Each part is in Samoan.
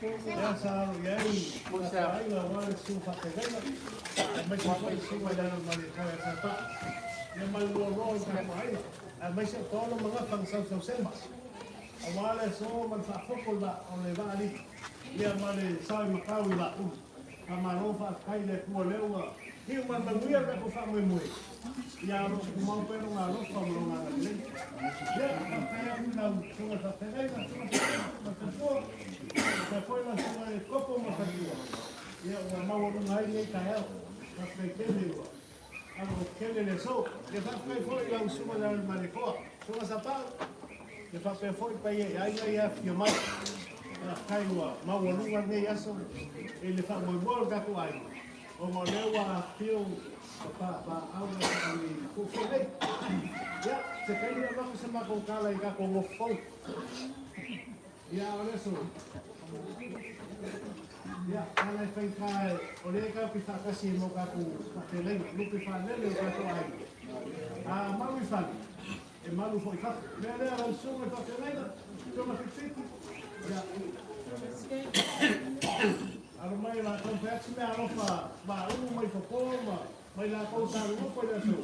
Lea sa alo i ai tatou aiga aua le susu faafeagaiga, aemaise foi le susuga i le Alamaletoa ia Sata, ia ma le loaloa o le tatou aiga, aemaise o Paolo ma Gafa na sausausema aua le aso ma le faafoto o le vaalili, ia ma le sao i Matau i Vaaulu. Faamalo faafetai i le Atua lea ua iu ma le manuia le tatou faamoemoe, ia o lo o tumau pea Lona alofa ma Lona agalelei. Ia, faafetai atu i lau Susuga i le Faafeagaiga, Susuga Faafeagaiga ma le Faletua, faapea foi lau Susuga i le Kopo ma le Faletua, ia ua maualuga ai lenei taeao. Faafetai tele ua alolofa le aso. Ia faafetai foi i lau Susuga i le Alamaletoa, Susuga Sapau, ia faapea foi paia i aiga ia afifio mai. Faafetai ua maualuga lenei aso i le faamoemoe o le tatou aiga, ona o lea ua afifio ma papaaao i fuafua nei. Ia, se taimi avatu se matou tala i tatou nofo fou. Ia, a o le aso, ia, ala e faigata o lea tatou te faatasi ai ma o tatou faafeagaiga, lupe faalele o tatou aiga. A malu i fale, e malu foi i fafo. O le mea lea, lau susuga i le faafeagaiga, susuga Fitufiti, ia, alo mai o latou fai atu se mea alofa vaaulu mai Fofo ma mai latou sa nonofo i le aso,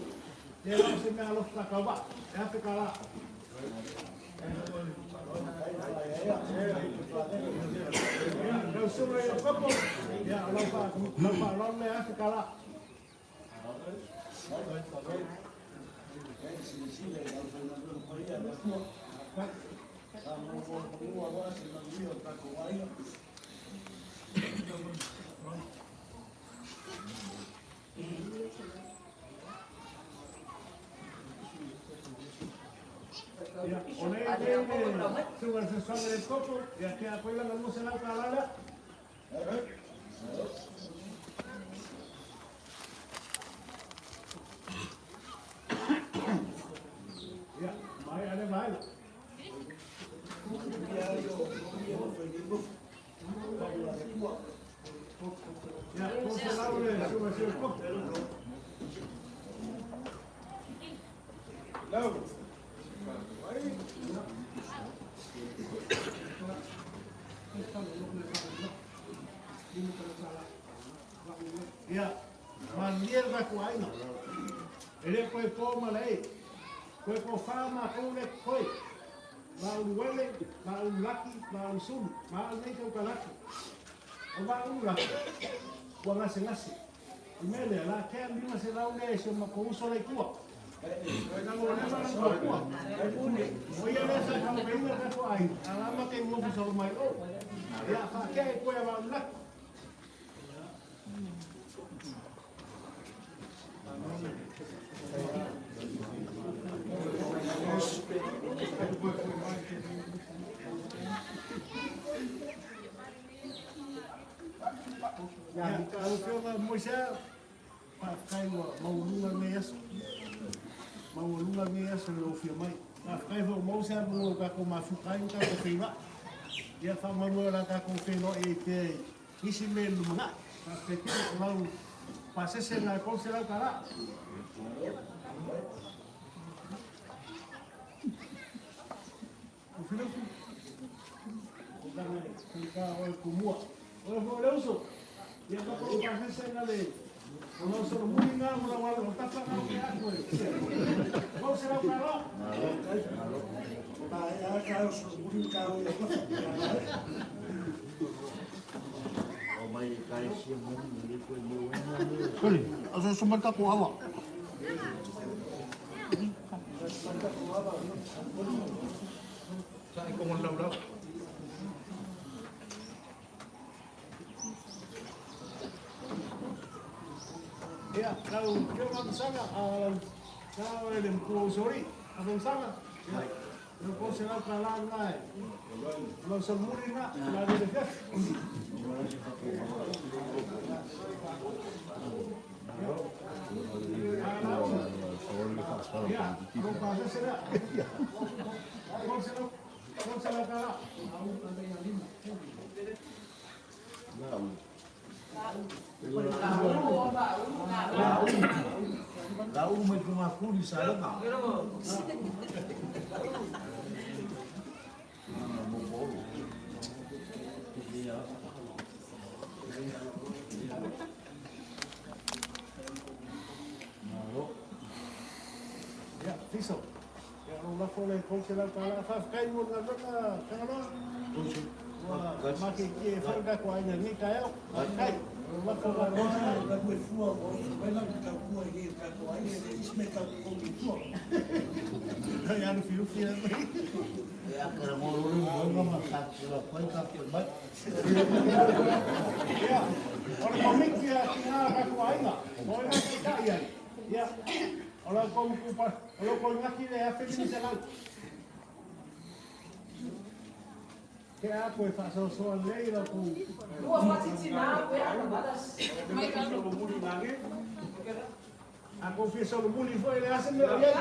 ia na o se mea alofa faatauvaa, e $1,000. Lau susuga i le Kopo, ia, o lau faaaloalo lea $1,000. Ia, o nei nei le susuga i le fesoasoani a le Kopo, ia ke a koe lana $200 lea. Ia, mai ale vaega. Ia, 300 le susuga i le Kopo. Lau. Ia, malie le tatou aiga. E le toe po ma le ei. Toe po whā mātou le koe. Ma ulu wele, ma ulu laki, ma ulu sulu. Ma au nei tau kalaki. O ma ulu laki, ua gase gase. I mea lea, la kea 500 lea i si o matou uso la i tua. O ia lea sa taumafaiina le tatou aiga, a la ma te nofo solo mai o. Ia, faakea e koe a Vaulaki. Ia, lau Afioga Moisea, Faafetai ua maualuga lenei aso. Maualuga lenei aso i lou afio mai. Faafetai foi ua maua se avanoa ua tatou mafuta ai ma tatou feiloai. Ia faamoemoe o le a tatou feiloai ai pea i nisi mea i le lumanai. Faafetai tele o lau pasese lena e $300. Lufilufi, o faigata oe tumua. Oe foi o le uso, ia ma kou pasese na le o lau solomuli na mo lau alu o tafa na o ke atu e. $300. Ma e a ka o solomuli ka o ia tafa. O mai e kai sia mo ni le koe mo e mo. Soli, aso so mai tatou awa. Sa i kongon lau lau. Ia, lau Afioga Masaga, a lau na oe le matua usori, a Masaga. Ia, lau $300 lena e. O lau solomuli lena, la le fiafi. Ia, lou pasese lea. $300. Lau mai Tumakuli sa lenga. Malo. Ia, Fiso. Ia, o lafo le $300. Faafetai mo le galuega, Tagaloa. Ua makeikie ai foi le tatou aiga i lenei taeao. Faafetai. O lou lafo le La ua fua ua oso mai lau tautua i le tatou aiga, e leai se mea tatou te komi i tua. Ia lufilufi le mai. E a kara ngolo le moenga ma sa kila koe ka koe mai. Ia, o le komiti a tina a tatou aiga, o ai na taitai ai. Ia, o la kou kupa, o lo kou ngaki le 1500. Ke a koe faasoasoa lelei la kou. A kou fia solomuli foi le asa mea o iai.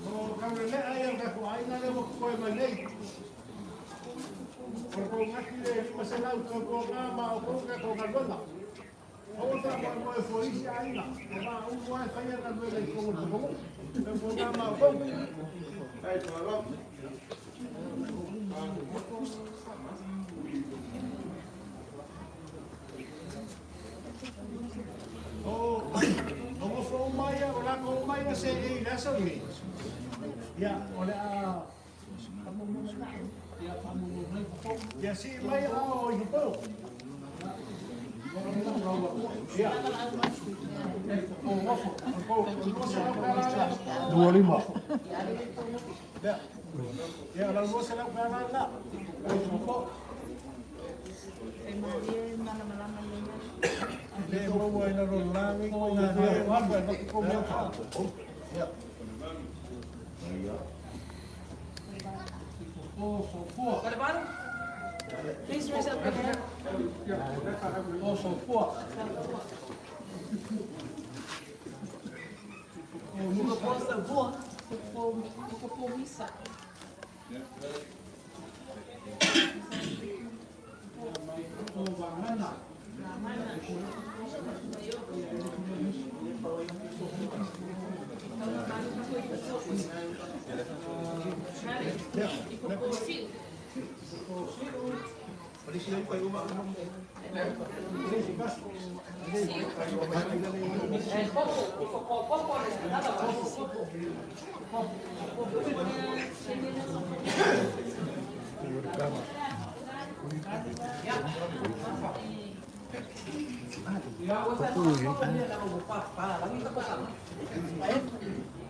O Kaulelea ia le tatou aiga lea ua totoe mai nei. O le kou gati le 500 tautuana ma outou le tatou galuega. Aua le faamoemoe fua i isi aiga, o maua lava e faia galuega i totonu o le atunuu. Tautuana ma outou. O nofo uma ia, o latou uma ia seei i le aso lenei. Ia, o le a ia sii mai ao i fofo. Ia, o nofo, o $200 lea. 25. Ia, ia, o lau $200 lena. Fofo. Le maua i lalo o le la nei ko ngā mea o alu e avatu kou mea fa. Ia. O soifua. Please raise up your hand. O soifua. O Vagana.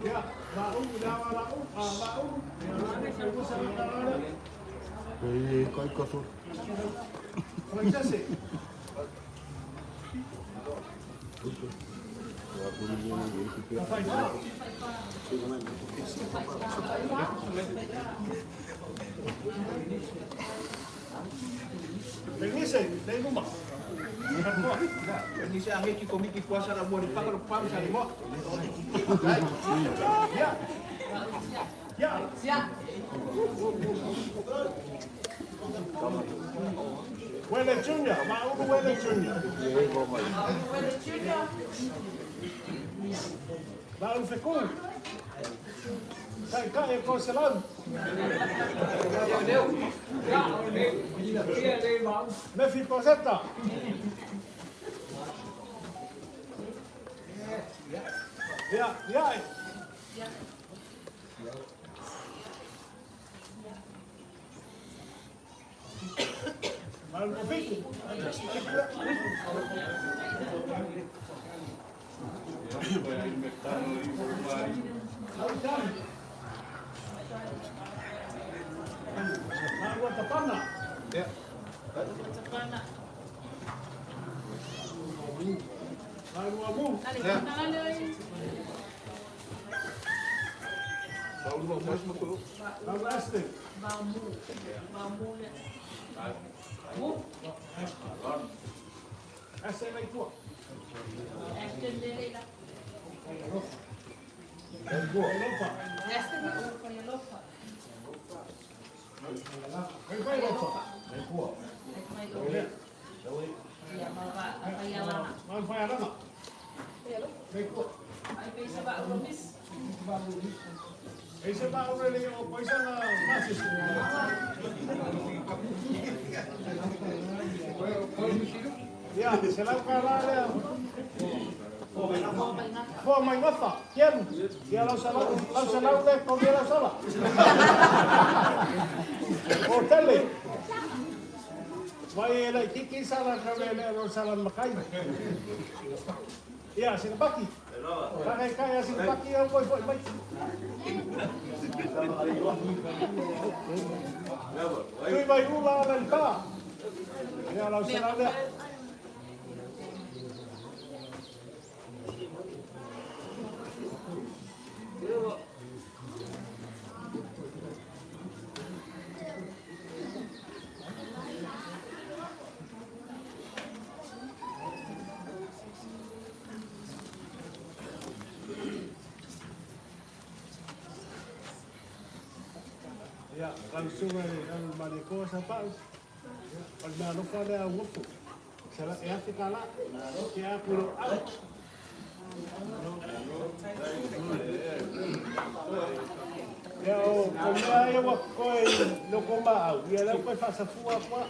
Ia, Laauli, le ava Laauli, a Laauli, ia, le $200 lea. E kai kaso. Falaisese. Tafaifa. Penise, le luma. Ia. Ia. Wele Junior, Maulu Wele Junior. Maulu Feku. Taitai e ko selau. Mefi Poseta. Ia, ia. Maulu Kofiku. Maulu Maulu Atapana. Maulu Amu. Maulu Aston. Aston Leitua. Alofa. E se ma ure le o poisa na masisi. Ia, $100 lea. Foa mai gafa, Keanu. Ia lau salau, lau salau le, kau lau sala. O tele. Vai e lai kiki sala kau le le ro sala makai. Ia, sina baki. Kai kai sina baki au koi foi mai. Tui mai ula ala i pa. Ia lau salau lea. Ia, lau suga le lau male ko sa pa. O le mea alofa lea au gofu. Sala e afe ka la. Ke a kuro au. Ia o ko mea ia wa koe loko ma au. Ia lau koe whaasafua koa.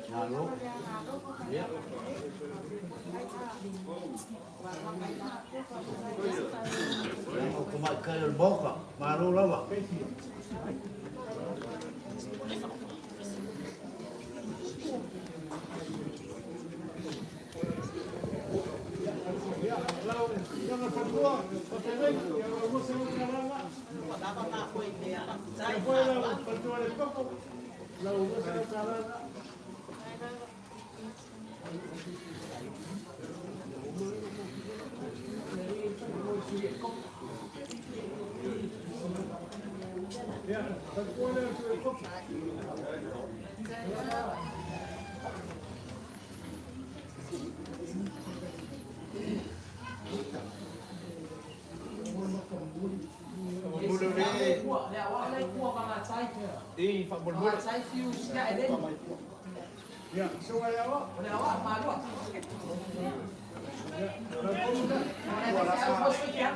Malo. Ia. O ko mai kai o le moka. Malo lava. Ia, lau ia na fatua, fatenei, ia lau mo se o kalanga. Ia foi lau fatua le koko. Lau mo se o kalanga. Ia, fatua le tu le koko. Ia, so ai awa. Ia, lau kolu lea. Ia,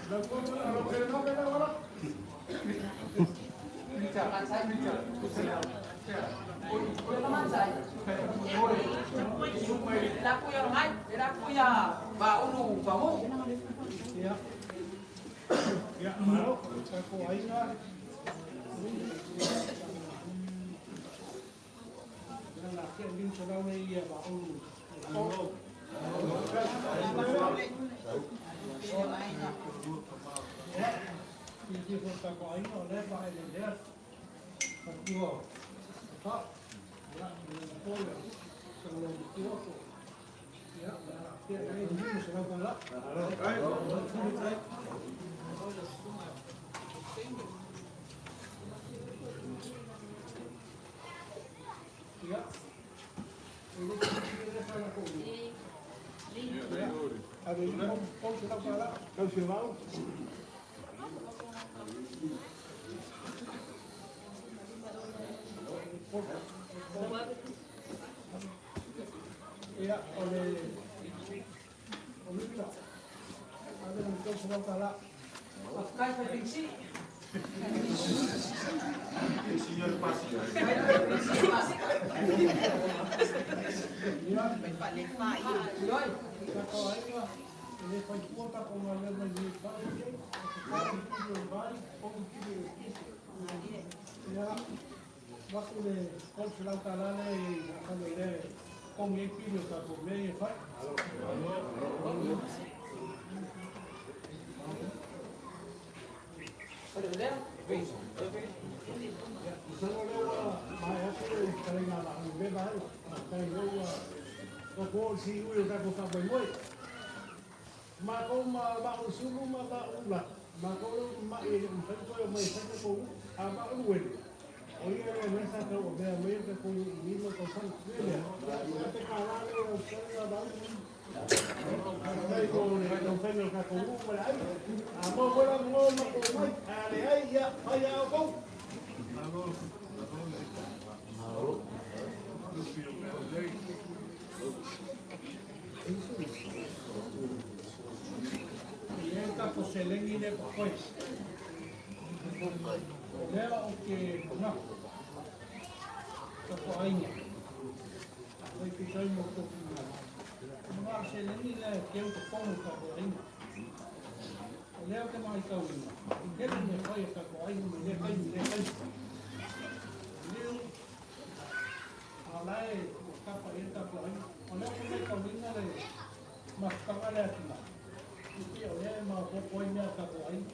lau kolu lea, lau kele nome lea wala. Ia. Ia, malo, kako aiga. Ia, o le o le ave le $300. Ia, kako aiga, e le fai tua kako ngā lea mai ni whai, o le vai, o le kiri o kisi. Ia, waku le $300 le i kano le kongi e pili o tātou mea i e whai. Put it there. Masalo lea ua maea atu le fetalaiga a Laauli lea vaega. Faafetai o lea ua tautua o le siui o le tatou faamoemoe. Matou ma Vaa o Sulu ma Vaa o Ulata, matou lea ua mamai e le o mafai ona toe omai e fai tatou nuu. A o Vaa o Luele, o ia lea o lea sa tauavea maia le tatou nuu i nei mau tausaga. O le mea lea, ia $1000 lea i lau fetalaiga Laauli. Faafetai mo le taumafaiga o le tatou nuu ma le aiga. A maua foi le avanoa matou omai, ae a leai, ia fai lava outou. E i ai le tatou seleni lea e totoe. O lea ou te manatu, tatou aiga, afai e tusa ai ma outou finagalo, e manao le seleni lea e teu i totonu o tatou aiga. O lea ou te matauina, e tele mea fai a tatou aiga mai lea taimi i lea taimi. Liliu, a o la e ua tapa i ai le tatou aiga. O lea ou te matauina le mafutaga lea a tina, e pei o lea e maopoopo ai mea a tatou aiga.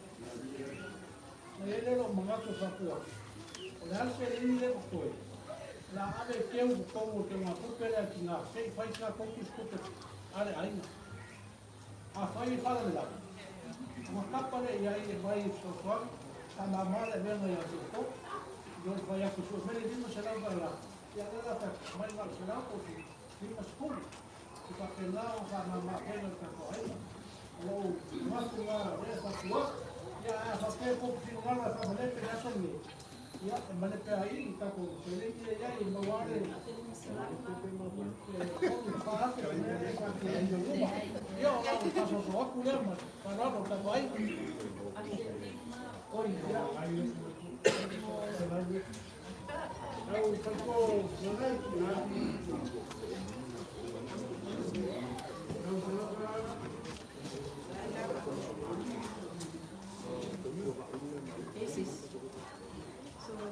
Ona i ai lea o lou manatu e faatua atu, o le a le seleni lea e totoe, o le a ave e teu i totonu o le teugatupe lea a tina se i fai se tatou tusitupe a le aiga. Afai e faalavelave, ona tapa lea i ai e mai e fesoasoani, faamama le avega ia te outou. I lo le fai atu e sue mai le $500, ia lea la fai atu, aumai na o le 100 po o se 50. E faapena ona faamama avega i le tatou aiga. O lou manatu lena lea e fautua atu. Ia ae a faapea e tou te finagalo e faamalepe i le aso lenei, Ia, e malepe ai i tatou seleni lea i ai e maua lava le $3,000 le mea lea sa te ai luma. Ia, o lau faasoaso atu lea ma le faaaloalo o le tatou aiga. Oi, ia. Lau faletua o Leonai. Lau faletua.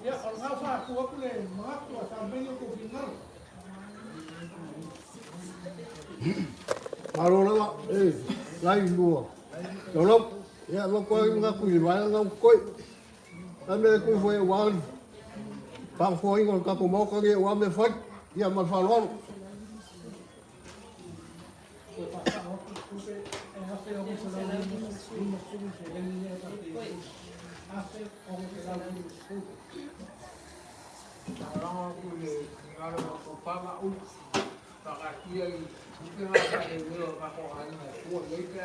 Ia, o lena ua faatu atu le manatu ae faaauau mai outou finagalo. Malo lava, e lai lua. Laulau, ia avatu ai manatu i le vaega lena ua totoe. A mea e tui foi aua le faafofogaina o le tatou Maota nei aua mea fai. Ia ma le faaaloalo. Toe faasao atu le tupe e $1,650 seleni lea ta te i ai. $1,650. Lagolago atu i le finagalo o le tofa Mauu, faataatia i tupe na faaleleia o le matou aiga e tua i ai pe a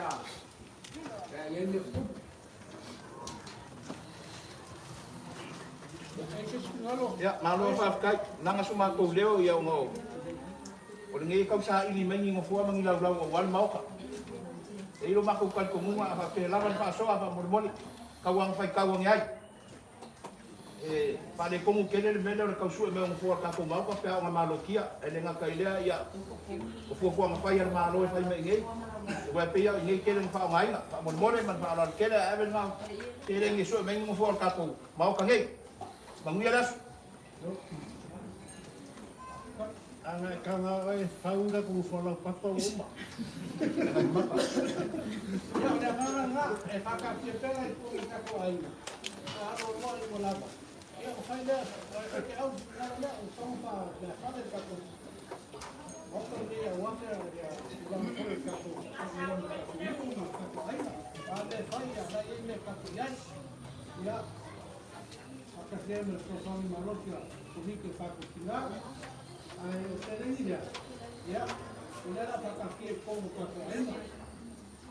i ai mea tutupu. Ia, malo faafetai. Leaga so matou leo ia ona o o lenei e tau saili mai ni nofoa ma ni laulau aua le Maota. E i ai lo matou talitonuga a faapea e lava le faasoa faamolemole, tau lava ina faitau ane ai. E faaletonu tele le mea lea o le tau sue mai o nofoa o le tatou Maota pe a oo ina malotia. Ae le gata i lea, ia, o fuafuaga fai a le Malo e fai mai i inei, aua e pei lava o i inei e tele ina faaaogaina. Faamolemole ma le faaaloalo tele ae ave lena seleni e sue mai ai ni nofoa o le tatou Maota nei. Manuia le aso. Ana e kanga oe fau le tatou nofoa laupapa ua uma. Ia, o le agaga lena, e faataatia pea i totonu o le tatou aiga, a aloaloa ai ua lava. Ia, ona fai lea, o te au i lalo lea, o tago faa-meafale le tatou Maota lenei aua tulaga foi o le tatou feagaiga ma le tatou nuu ma le tatou aiga. O a mea e fai, a o la e i ai mea e tatou i ai. Ia, faatasi ai ma le fesoasoani malosi a le Komiti o tatou Tina. Ae o le seleni lea, ia, o lea o le a faataatia i totonu o tatou aiga.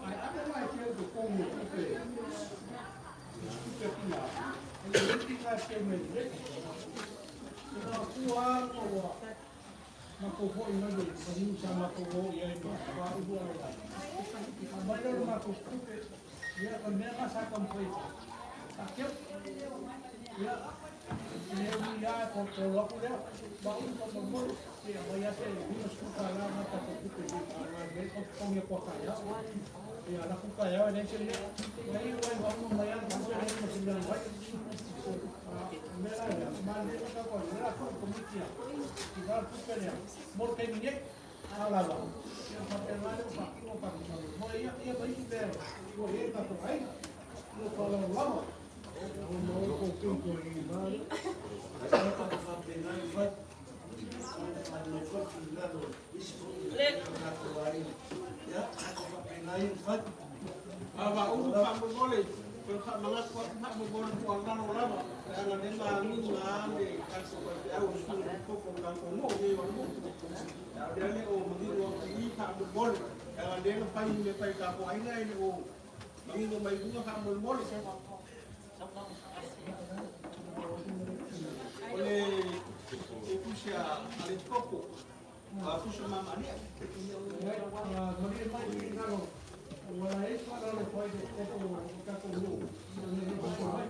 Ae ave la e teu i totonu o tupe, tupe a tina, e lelei tina e teu mai lelei. Ua matua lava ua matou foi mai le maliu sa matou o i ai ma Pāulu Alalai. Aumai lea o le matou tupe, ia, o le mea lena sa taumafai e fai, sa teu. Ia, e le umi lava e tolotolo atu lea, Pāulu faamolemole, se i aumai lava se $50 na tatou tupe e faagalulue ai, totogi atu lava taeao. Ia, alu atu taeao e leai se mea. Na iu ai ua uma mai lava le tupe lea ma se mea alu ai. O le mea la lea, malilie mai tatou aiga, o lea o le a tuu i le Komiti a Tina le tupe lea mo le taimi nei. A lava, ia ona faapena lea ona faatino tatou faamoemoe ia, ia ma isi mea ua i ai le tatou aiga. Ua faaaloalo lava. Vaaulu faamolemole, toe faamanatu atu faamolemole po o lalo lava, leaga o lea na agiga lava le tatou faifeau i le susuga i le pikopo o le tatou nuu nei o Nuu. A o lea e le o manino atu i i faamolemole, leaga o lea na fai i mea fai a tatou aiga e le o manino mai i luga faamolemole. O le tusi a le pikopo, a tusi mamalia. Malie mai finagalo, ua laei faalalo fai le kopo o tatou nuu, o le le mai.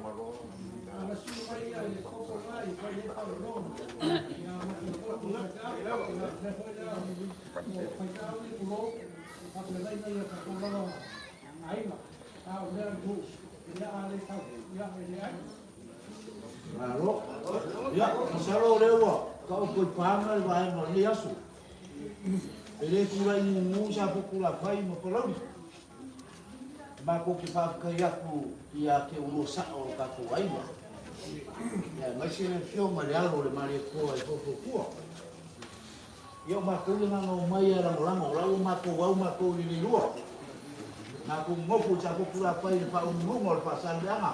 Ana sui mai ia i le kopo na i fai ai faalologa. Ia ma te kopo i au, ia le foi lea o faitau ni tulo, faapelai mai ia tatou lava aiga. A o mea nuu, ia a le tau, ia e le ai. Malo. Ia, masalo o lea ua taoto i paga le vaega o lenei aso. E le tulai mumu sa Fotu-la-fai ma Palauli. Matou te faafetai atu ia te oulua sao o lo tatou aiga. Ia, aemaise le afioga i le alo o le Malietoa e faufautua. Ia, o matou le agaga omai e lagolago, o la ua matou au matou i le leilua. Matou nonofo i Safotulafai i le faauluuluga o le Faasaleleaga.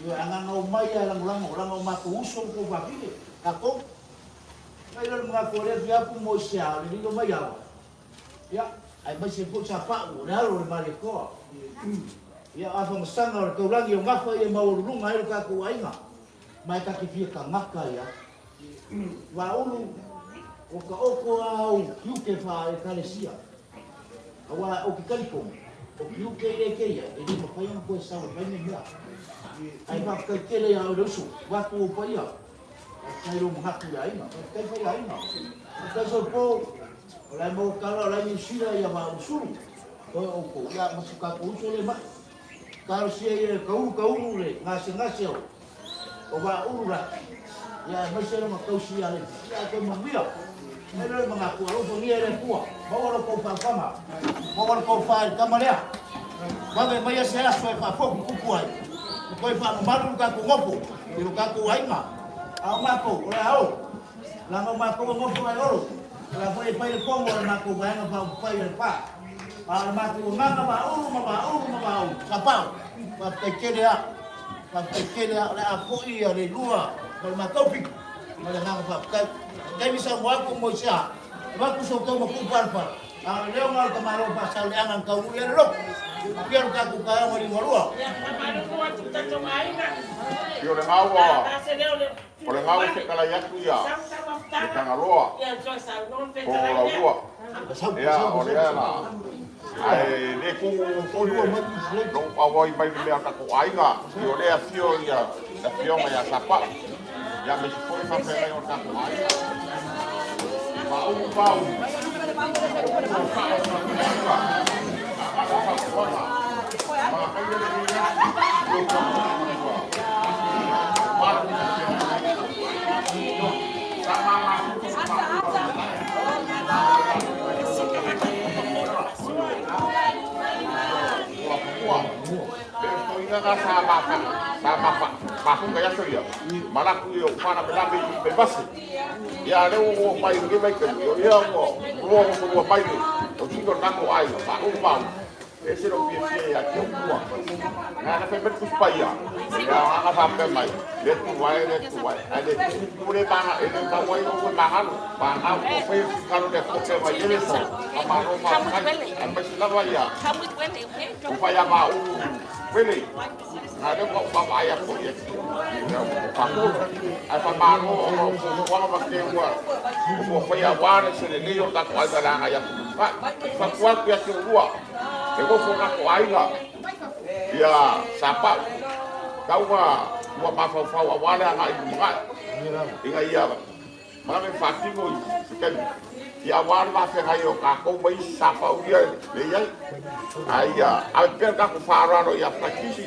Ia, agaga omai e lagolago, leaga o matou uso ma tou fafine, tatou. Nai lea o le manatu o lea fiafu mo i sea, o le lilo mai awa. Ia, aemaise foi Sapau, o le alo o le Malietoa. Ia, o afamasaga o le taulagi o gafa ia e maualuluga ai lo tatou aiga. Ma e ta te fia tagata ai a. Vaaulu, o ka oko a au tiute faa-Ekalesia. Aua ou te talitonu, o tiute ia e keia, e le mafai ona toe sau e fai nei mea. Ae faafetai tele ia oe le uso, vaeatu ou paia. Faafetai lou manatu i le aiga, faafetai fai aiga. Faafetai Soipo, o la e maua tala o la e Niu Sila ia Vaaulu Sulu. Toe outou, ia ma si tatou uso lea mai. Talosia ia e taulu taulu le gasegase o Vaaulu la. Ia aemaise lona tausi ia le ia toe manuia. Mai lea o le manatu, alofagia e le Atua, maua lo tou faaofaga, maua le tofa i le tama lea. Vave maia se aso e faafofu kupu ai, e toe faamamalu lo tatou nofo i lo tatou aiga. A o matou, o le a o, leaga o matou e nofo ae olo, o le a foi e fai le fono a le matou Vaega Faaupufai a le Pa. A o le matou agaga Vaaulu ma Vaaulu ma Vaaulu, Sapau, faafetai tele lava, faafetai tele lava, o le a foi ia le lua ma le matou pito ma le agaga faafetai. Se taimi saunoa atu mo i se aha, avatu sou tau ma tuu palapala, a o le leo na o le tamaloa Faasaleleaga na taunuu i ai le loto. Manuia lo tatou taeao maliugalua. Ia o lena ua o lena ua fetalai atu ia le Tagaloa po o Laulua. Ia o lea la ae le tu foi lou auai mai le mea o tatou aiga. Ia o lea afio ia le afioga ia Sapau. Ia aemaise foi faafeagai o tatou aiga. Mauu pau. O sao o tatou aiga. A o fautuaga. Manaia lenei aso. I ou fautuaga. Malu Sa mamafutu sa sa mafuta i aso ia malaku ia faalavelave i Vaivase. Ia lea ua oo mai i lenei vaitaimi, o ia ua lua nofolua mai le tausiga o le tatou aiga, malo mau. E ese lou fiafia ia te au ua. Na fai mai le Tusi Paia, ia ana faapea mai, le tu ae, le tu ae, ae le tu le mana, e le tau ai ou e magalo. Mana ua fai finagalo le Atua pe mai ele so, a malo faafetai. Aemaise lava ia, ua fai a maulu wele. Na lea ua ou vaavaai atu i o tatou. Ae faamalo ona o fuafuaga ma te ua ua faia aua le selelei o le tatou aiga le agai atu i lumanai. Fautua atu ia te oulua, e nofo o tatou aiga ia Sapau, tau na ua mafaufau aua le agai i lumanai ina ia vave faatino i se taimi ia aua le vafeagai o tatou ma isi Sapau ia e i ai. Ae ia ave pea le tatou faaaloalo ia Frakisi,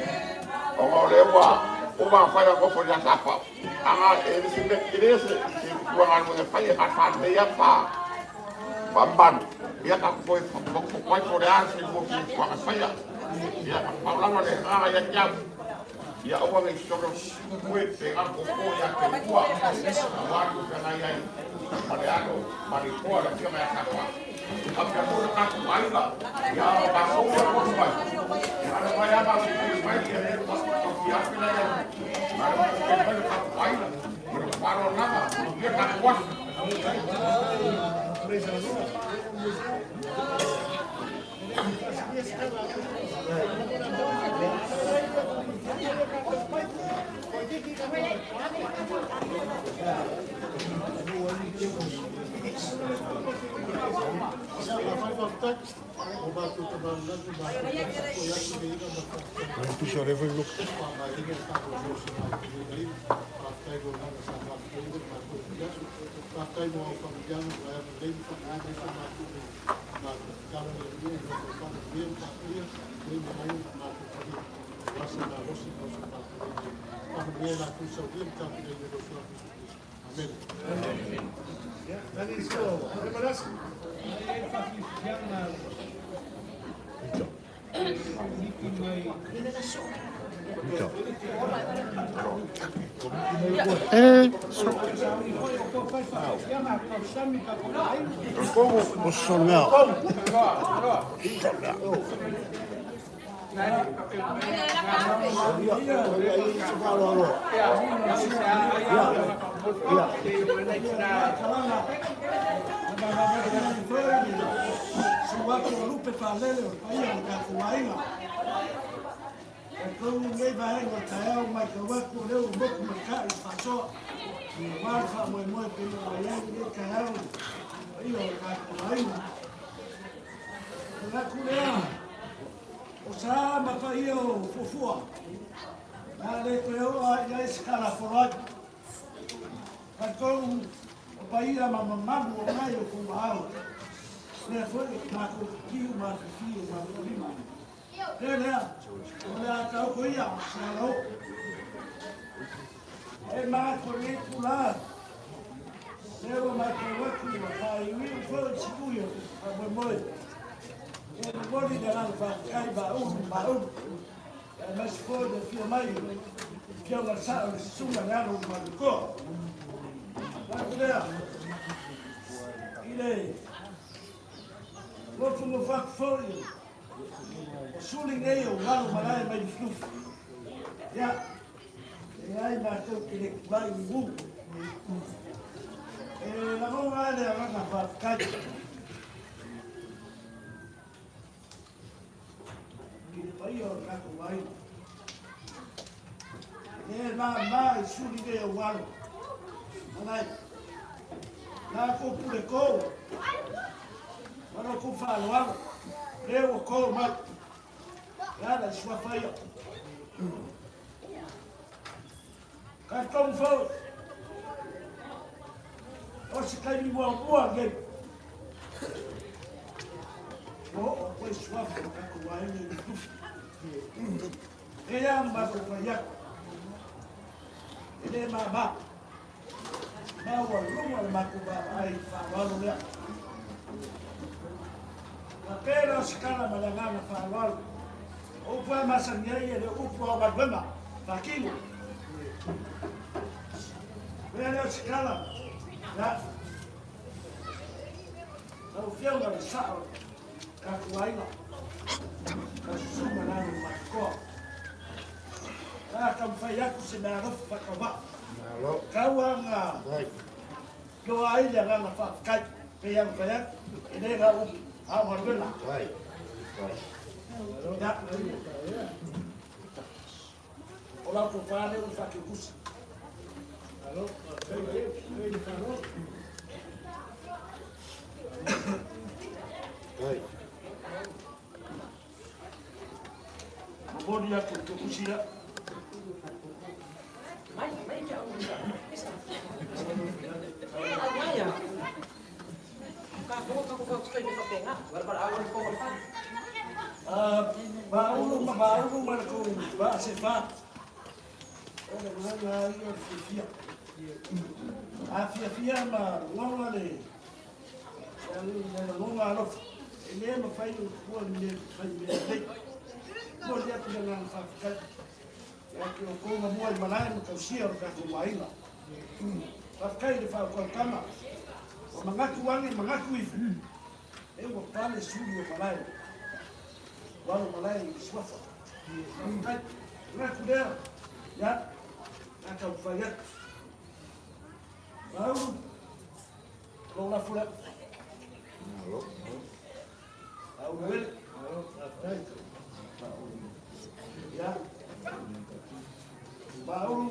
ona o lea ua uma ona fai lau nofo ia Sapau. Ana e le se mea tele se tua galuega e fai e faalefaalelei lava ma faamamalu. Ia tatou toe fotufotu ai po o le a se lua fuafuaga e faia. Ia, pau lava le agaga ia te au. Ia aua nei solo pue pe galu koko ia te ua. Aua le feagai ai ma le alo ma le itoa le afioga ia Sapa. Faapea foi le tatou aiga, ia matou ia poto mai. Ia ale mai lava matou pule mai ia le taufiafi la ia. A lea ua pule mai le tatou aiga. Ma le faaaloalo lava, manuia le tatou aso. O sa ma paia o fuafua. Na le toe oo lava i ai se tala folo atu. Tatou o paia ma mamalu o mai o kou aao. Lea foi o matou kiu ma afifio ma lima. Lea lea, o le a taoto ia se ala oo. E matou nei tula, lea ua matou atu ua faaiuiu foi le sipui o le faamoemoe. E momoli le agaga faafetai ma ulu ma ulu. Aemaise foi le afio mai o le Afioga i le Sao le Susuga i le Alo o Malutoa. Manatu lea i le nofonofo atu foi o suli nei o alo malae mai Lufilufi. Ia, e leai matou te le tulai mumu. E lagona lava le agaga faafetai. I le paia o le tatou aiga. E le mama i suli nei ou alo. Malae. Na kou pule kou. Ma lo kou faaaloalo. Le ua kou mai. E ala i suafa ia. Talitonu foi, o se taimi muamua lenei ua oo atu ai suafa o tatou aiga i le tufi. E lava ma matou fai atu, e le mama, maualuga le matou vaavaai i le faaaloalo lea. Faapea la o se tala ma le agaga faaaloalo. O upu lava e masani ai e le o upu lava o galuega faatino. Mea lea o se tala, ia, lau Afioga i le Sao o le tatou aiga, lau Susuga Lalo Matotoa, sa taumafai atu se meaalofa faatauvaa. Tau lava na loa ai le agaga faafetai, pei lava ona fai atu, e le na o upu, a o galuega. Ia, o lau tofa lea ua faateutusa. Momoli atu i tusi lea. Maulu ma maulu ma le kou vaa se fa. O le agaga ia o le fiafia. A fiafia ma lagona le lagona alofa, e le mafai ona tuua le mea fai mea lelei. Momoli atu le agaga faafetai. Ia te outou na mua i malae ma tausia o le tatou aiga. Faafetai i le faautautaga. Ua manatu ane manatu ifo, e ua pale suli o malae, ua alo malae i le suafa. Faafetai. Manatu lea, ia, na taumafai atu. Maulu, lou lafo lea. Maulu ele. Faafetai. Ia. Maulu,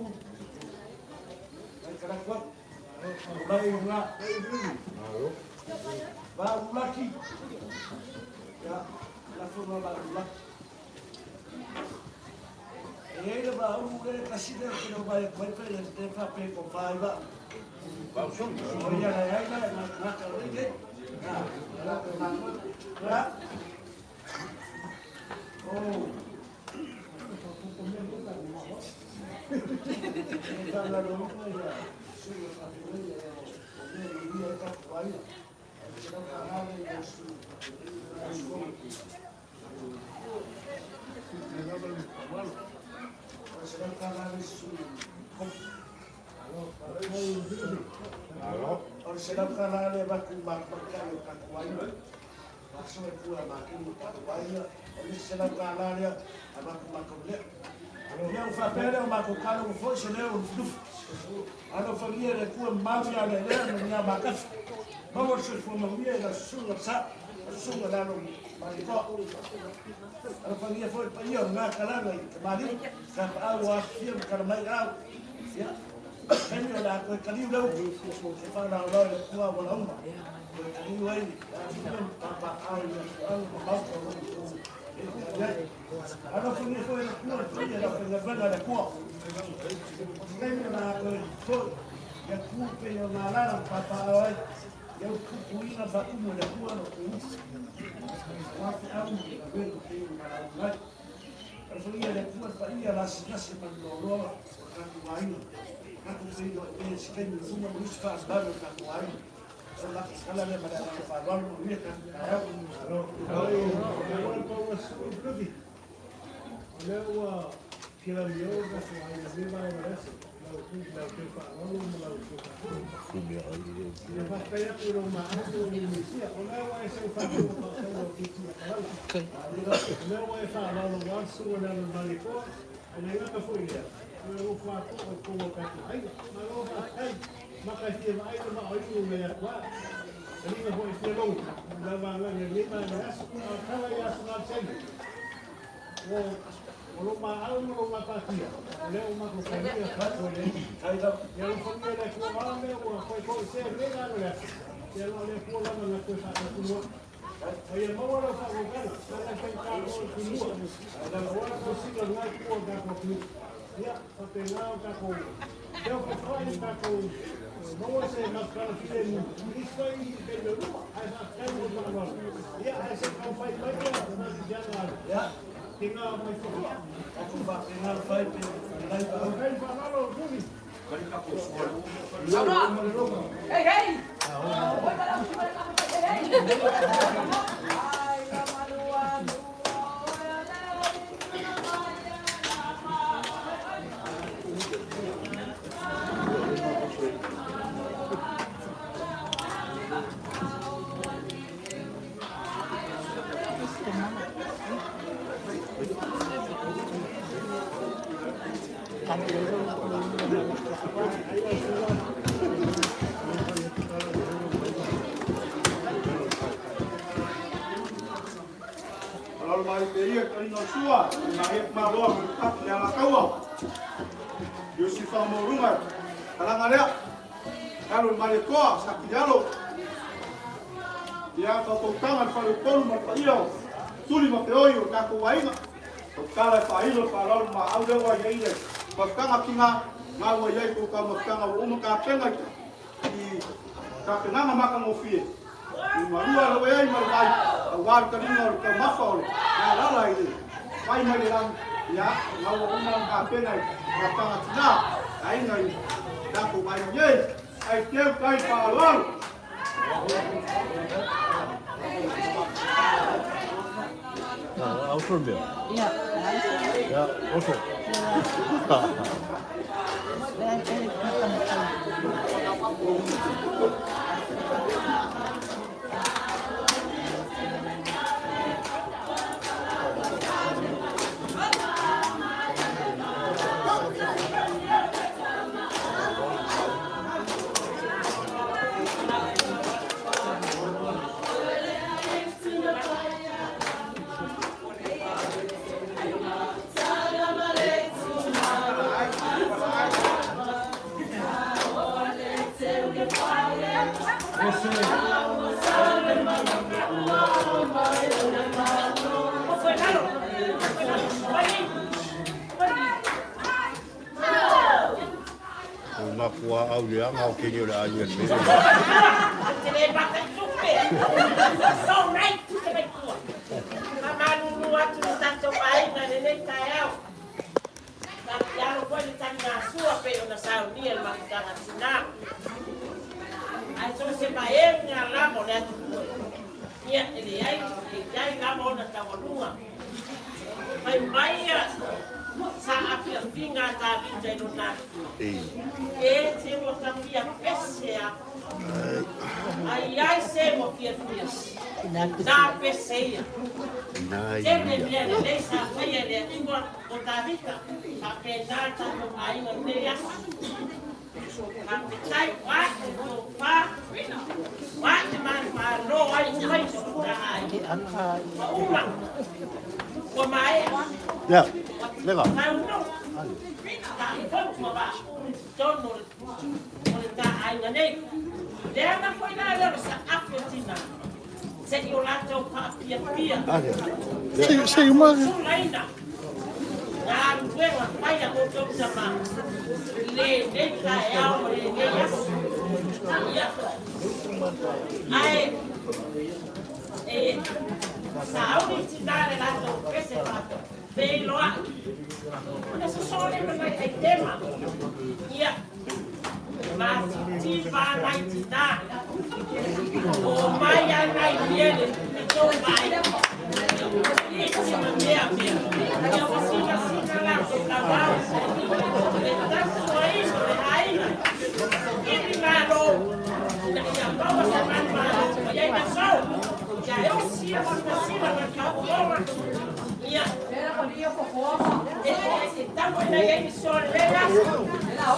mai kalaku atu. Mai nga. Maulu laki. Ia, lafo na maulu laki. E i ai le maulu le tasi lea ou te le vaai atu ai pe le faapea i tofa ai vaa. O ia la ai la e matamata o lei nei. Ia. Oh. O le $100 lea e avatu i matamata o tatou aiga. Faasolo i tua makini o tatou aiga. O le isi $100 lea avatu matou lea. Ia ua faapea lea o matou tala ua foi se leo o Lufilufi. Alofagia e le Atua mamalu ia Lealea ma ni a matafi. Maua le soifua manuia i lau susuga le sa, lau susuga le alo Malietoa. Alofagia foi le paia o lena talaga i tamalii, tapaau ua afifio ma tala mai au. Ia, taimi o le a toe taliu le upu, e faalaolao i le Atua auala uma. Toe taliu ai le afifio ma papaaao i le afioaga ma maota o lo o outou e tali ai. Alofagia foi e le Atua le paia i le aufaigaluega a le Atua. O se taimi o le a toe foi i atunuu pei ona alaala ma papaaao ai, ia utupupuina le faatumu e le Atua lo outou upu aua feau ma galuega pei ona valaauina ai. Alofagia e le Atua le paia lasilasi ma le loaloa o le tatou aiga, tatou feiloai pea i se taimi o luma ma nisi faalavelave o le tatou aiga. O le matou tala lea ma le agaga faaaloalo, manuia le tatou taeao. O lea ua kilalio le tatou aiga i lenei vaega o le aso, i la outou faaaloalo ma la outou faafofoga. Ia faafetai atu i lou maau ma lou Mesia, o lea ua e sau faafofoga faataua o Keiti Akalala. O lea ua e faaaloalo aua le susuga i le alo o le Malietoa, ae le gata foi i lea, ua e nofo atoa i totonu o le tatou aiga. Malo faafetai, mata e fia vaai le vaa o inu nei atu a. Taliga foi e fia logo, i lau vagana i lenei vaega o le aso. A o le tala ia Sugaleseni, O lou maau ma lou gapatia, o lea ua matou talia faafoe nei. Ia alofagia e le Atua o a mea ua koekoesea i lenei vaega o le aso, ia na o le Atua lava na toe faatautunua. A ia maua lau faautautaga, leaga e faigata oe i tumua, aua le tausiga o lena itu o le tatou atunuu. Ia, faapena o tatou feofeofai ma tatou maua se mafutaga filemu i isi foi taimi o luma. Ae faafetai mo le faaaloalo. Ia, ae se i taumafai mai ia Malisiana Tinga mai fafo. Tatou faapena le fai pe falai pa. Faafetai le faaaloalo Tuli. Saunoa! Hei, hei! Oi, malau, sua le kapu, hei, hei! Ai, ka malua, Alalo mai te ia kalina o sua, i ngā hep maloa mo le tapu le alakaua. Iosi whamorunga, kalanga lea, alo le Malietoa, sa kilialo. Ia tautoutanga le faleupolu ma le paia o tuli ma feoi o le tatou aiga. O tala e faailo le faaaloalo ma au lea ua i ai le mafutaga ki ngā ngā ua i ai tou tau mafutaga ua uma tapena i tapenaga matagofie i malua le ua i ai ma le vai aua le taliga o le taumafa o le galala i le vai mai le lagi ia ngā ua uma ona tapena i mafutaga tina aiga i tatou aiga nei ai teu tai faaaloalo. Ia, oso. O mafua au le aga o kene o le ai le mea. Te le bata i tupe. So right te mai tua. Faamalulu atu le tatou aiga i lenei taeao. Tapialo foi le taligasua pei ona saunia le mafutaga tina. Ae so se vaega lava o le atunuu ia e leai e iai lava ona taualuga. Fai mai ia sa afiafiga a Tavita i lona atua. E te ua ta fia pese a. Ai ai se ua fiafia. Na pese ia. Tele mea lelei sa faia e le Atua mo Tavita. Faapena le tatou aiga i lenei aso. Faafetai ua te tofa, ua te manumalo ai fai o ta aiga. Ua uma, ua maea. Ia, lega. Tauno, tafotu ma vaaulu i totonu o le ta aiga nei. Leaga foi la lea o le saafi o tina, se'i o latou faapiapia. Sulaina galuega fai a outou tama i lenei taeao ma lenei aso. Ia, ae e sauni tina le latou pese faafeiloai. Ona sosoo lea ma nai aitema. Ia, matitiva nai tina. O mai a nai mea le tou vaai. Isi ma mea mea. Ia ua sinasina latou tauau. Le tautuaina o le aiga. Ili malo. Ina ia maua se manumalo mai ai aso. Ia e osi ia sinasina ma le faafofoga. Ia. E tau ina iai ni soa lelei aso.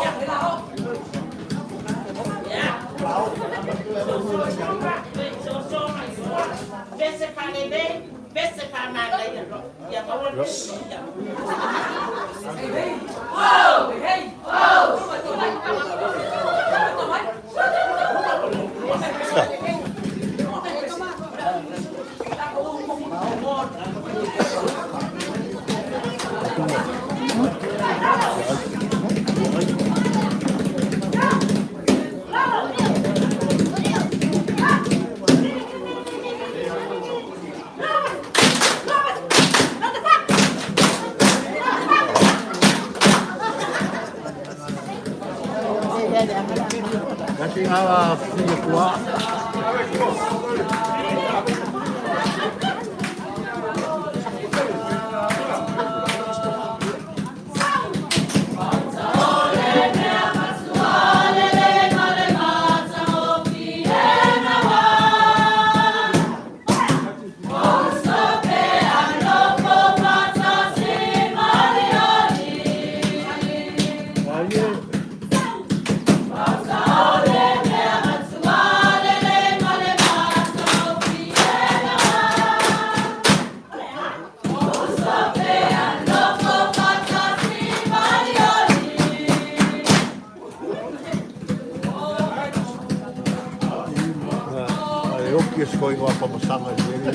Ia. Ia. Soso mai soa. Pese faalelei, pese faamanaia. Ia maua le pese. Kasi nga fia tua. Ai e. Ai oki e skoi ngā pamasanga i le.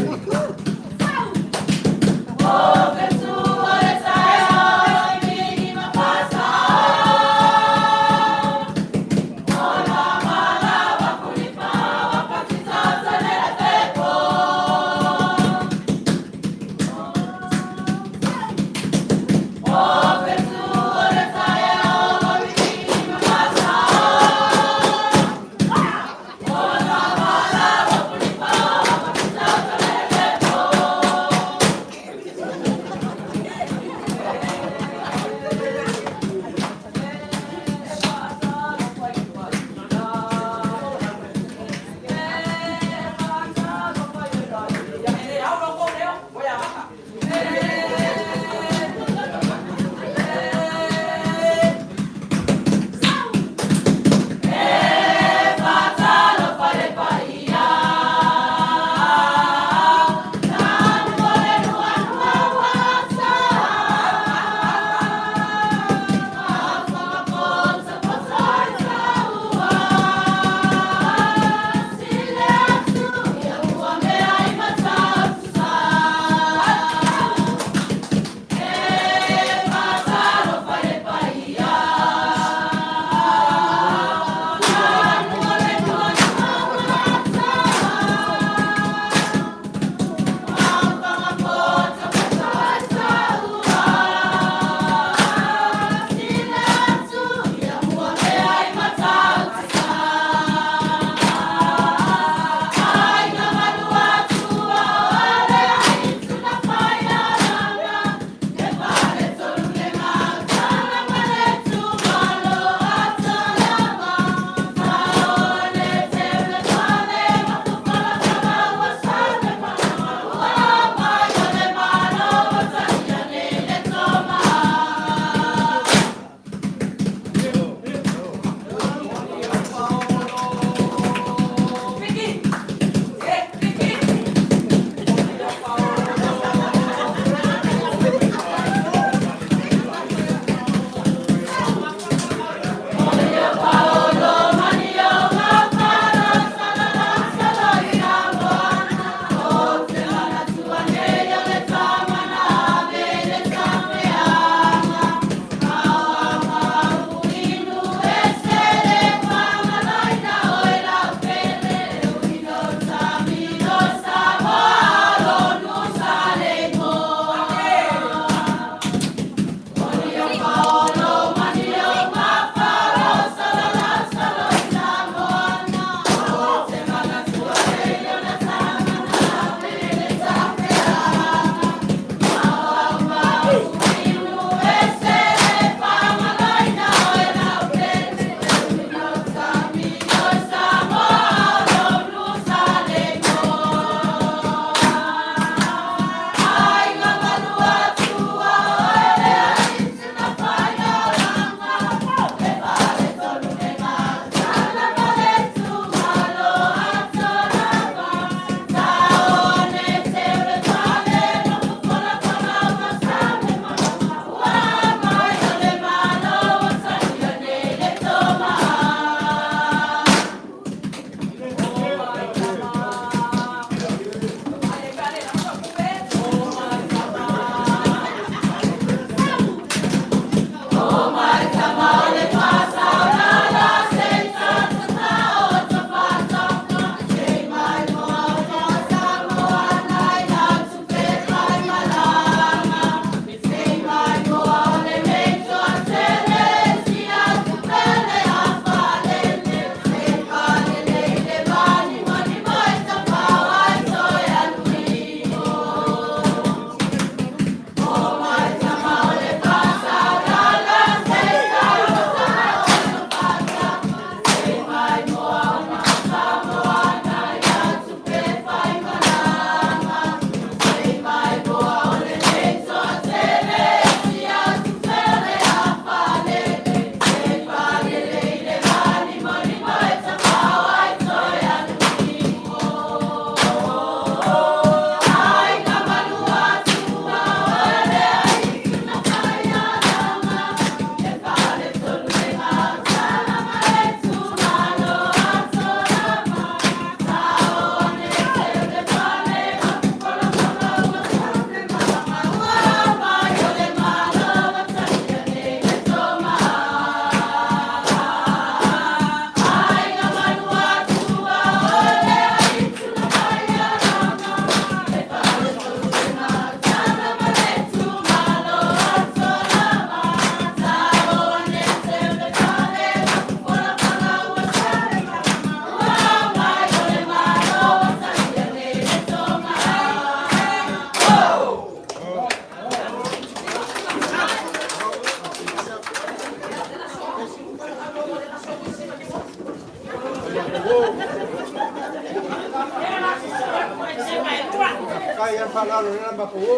faaaloalo lea la matou o.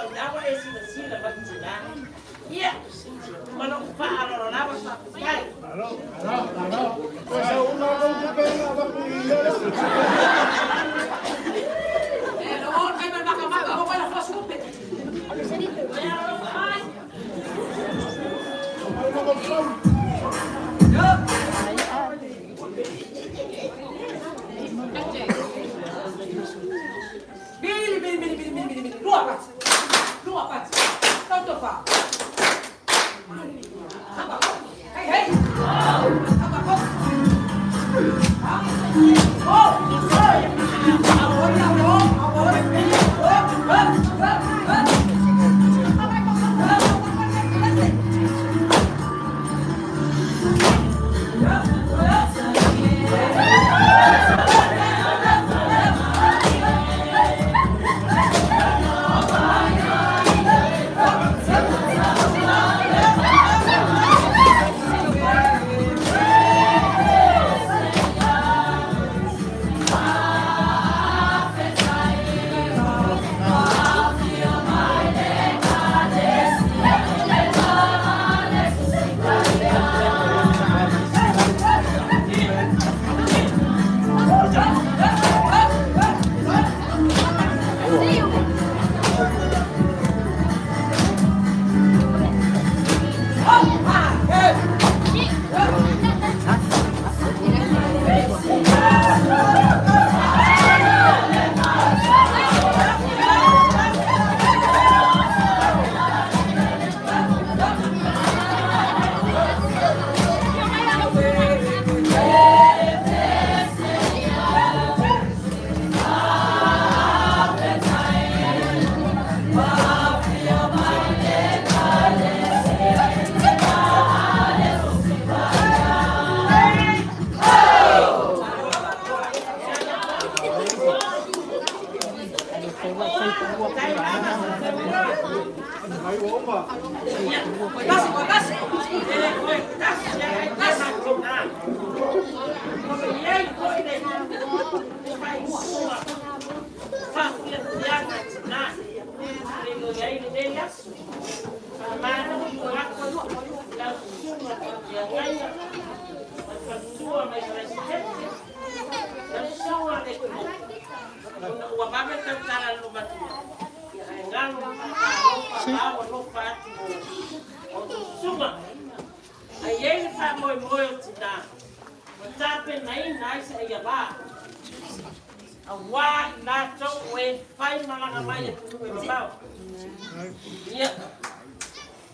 o lena ua e silasila mai tinā. Ia, ma lou faaaloalo lava faafetai. Bili, bili, bili, bili, bili, bili, lua pati. Lua pati. Tauto fa. Hey, hey. Hapa ko. Ha? Oh, hey. Oi, oi, oi, oi, oi, oi. Ua vave tautala lumatua. Ia ae galu alofa atu o susuga. Ai ai le faamoemoe o tinā. Ua tapenaina ai se aiavā. Auā i latou o e fai malaga mai atunuu e mamao. Ia,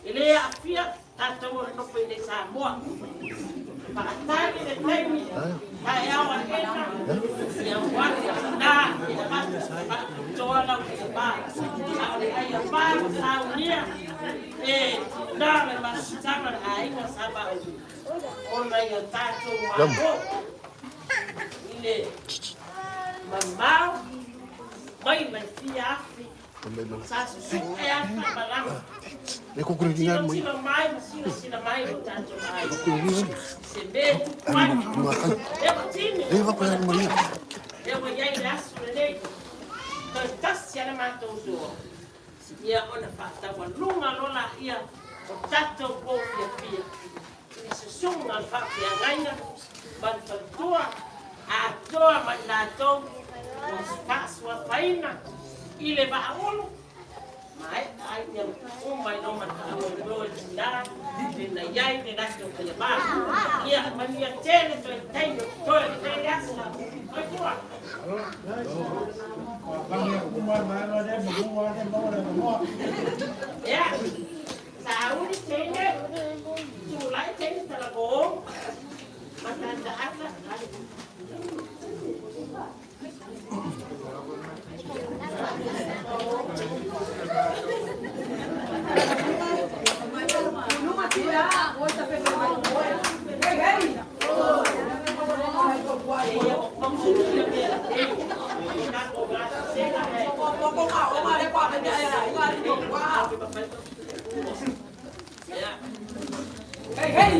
e lē aafia tatou o le nofo i nei Samoa. Faatali le taimi taeao aena ia ua atu tinā e avatu faapitoa lau aiavā. A o le aiavā ua saunia e tinā le masitaga le aiga sa mauli ona i o tatou malo i le mamao mai mai fia afe sa susu'e a faamalaga tilotilo mai ma silasila mai o tatou aiga se mea tupu ai e ua tini e ua iai le aso lenei toe tasi a le matou soa ia ona faataualuga loa laia o tatou po fiafia i le susuga o le faafeagaiga ma le faletua atoa ma i latou ua faasuafaina i le vaaulu maea ai ia uma i loma taamoemoe tinā le na iai le latou faiavā. Ia manuia tele toe taimi o totoe o lenei aso. Soifua. Ia, sauli teine, tulai teine talako, matataata. Hey, hey! Hey, hey!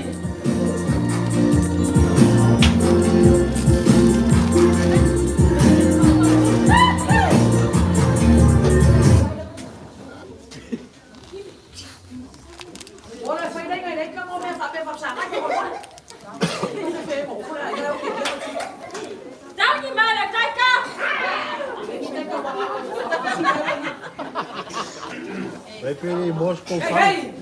Vai perder Moscou. Hey,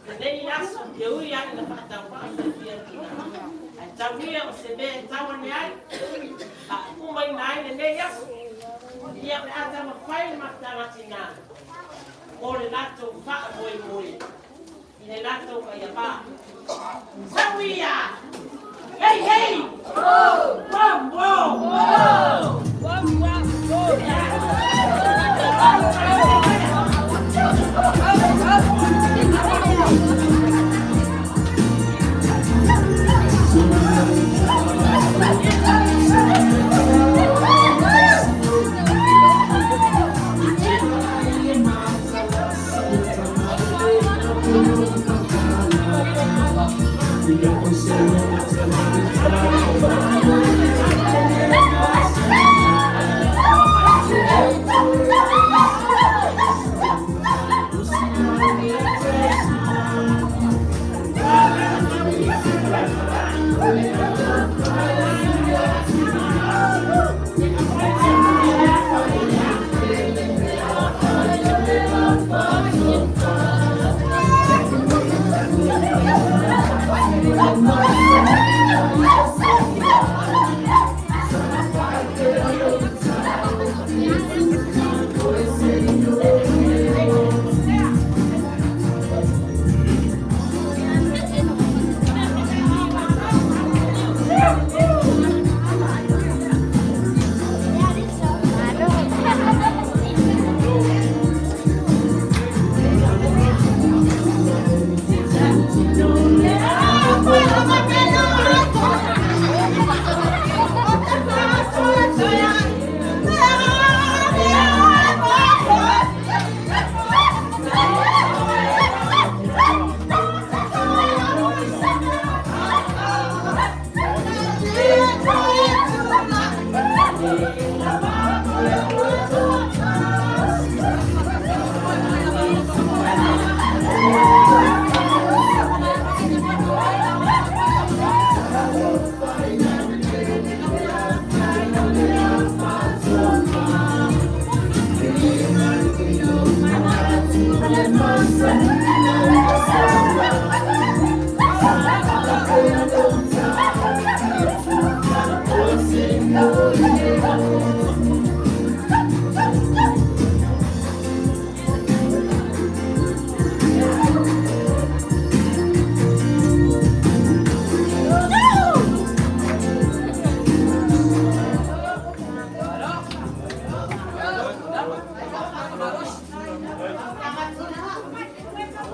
Lenei aso e ui lava ina faatauvaa soifia tina, ae tau ia o se mea e tau ane ai, faaumaina ai lenei aso. Ia o le a taumafai le mafutaga tina mo le latou faamoemoe i le latou aiava. Sau ia! Hei hei! Wow wow! Wow wow!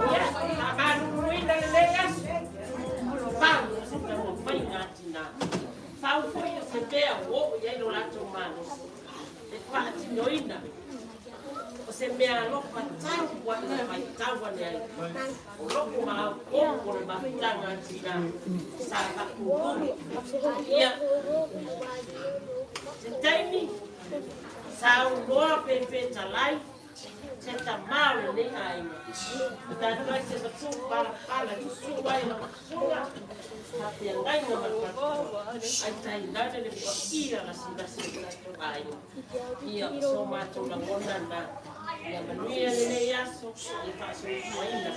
Ia, faamaluluina lenei aso, pau o se taumafaiga a tina, pau foi o se mea ua oo i ai lo latou malosi, le faatinoina o se mea alofa tau ua faitau ane ai. O loko maopoopo le mafutaga a tina sa faatumu. Ia, se taimi, saunoa fetalai se tamā o lenei aiga. O tatou ai se matu palapala susu ai lau susuga faafeagaiga ma le faletua ai tainane le paia lasilasi o tatou aiga. Ia, o so matou lagona na. Ia manuia lenei aso, ia faasoifuaina.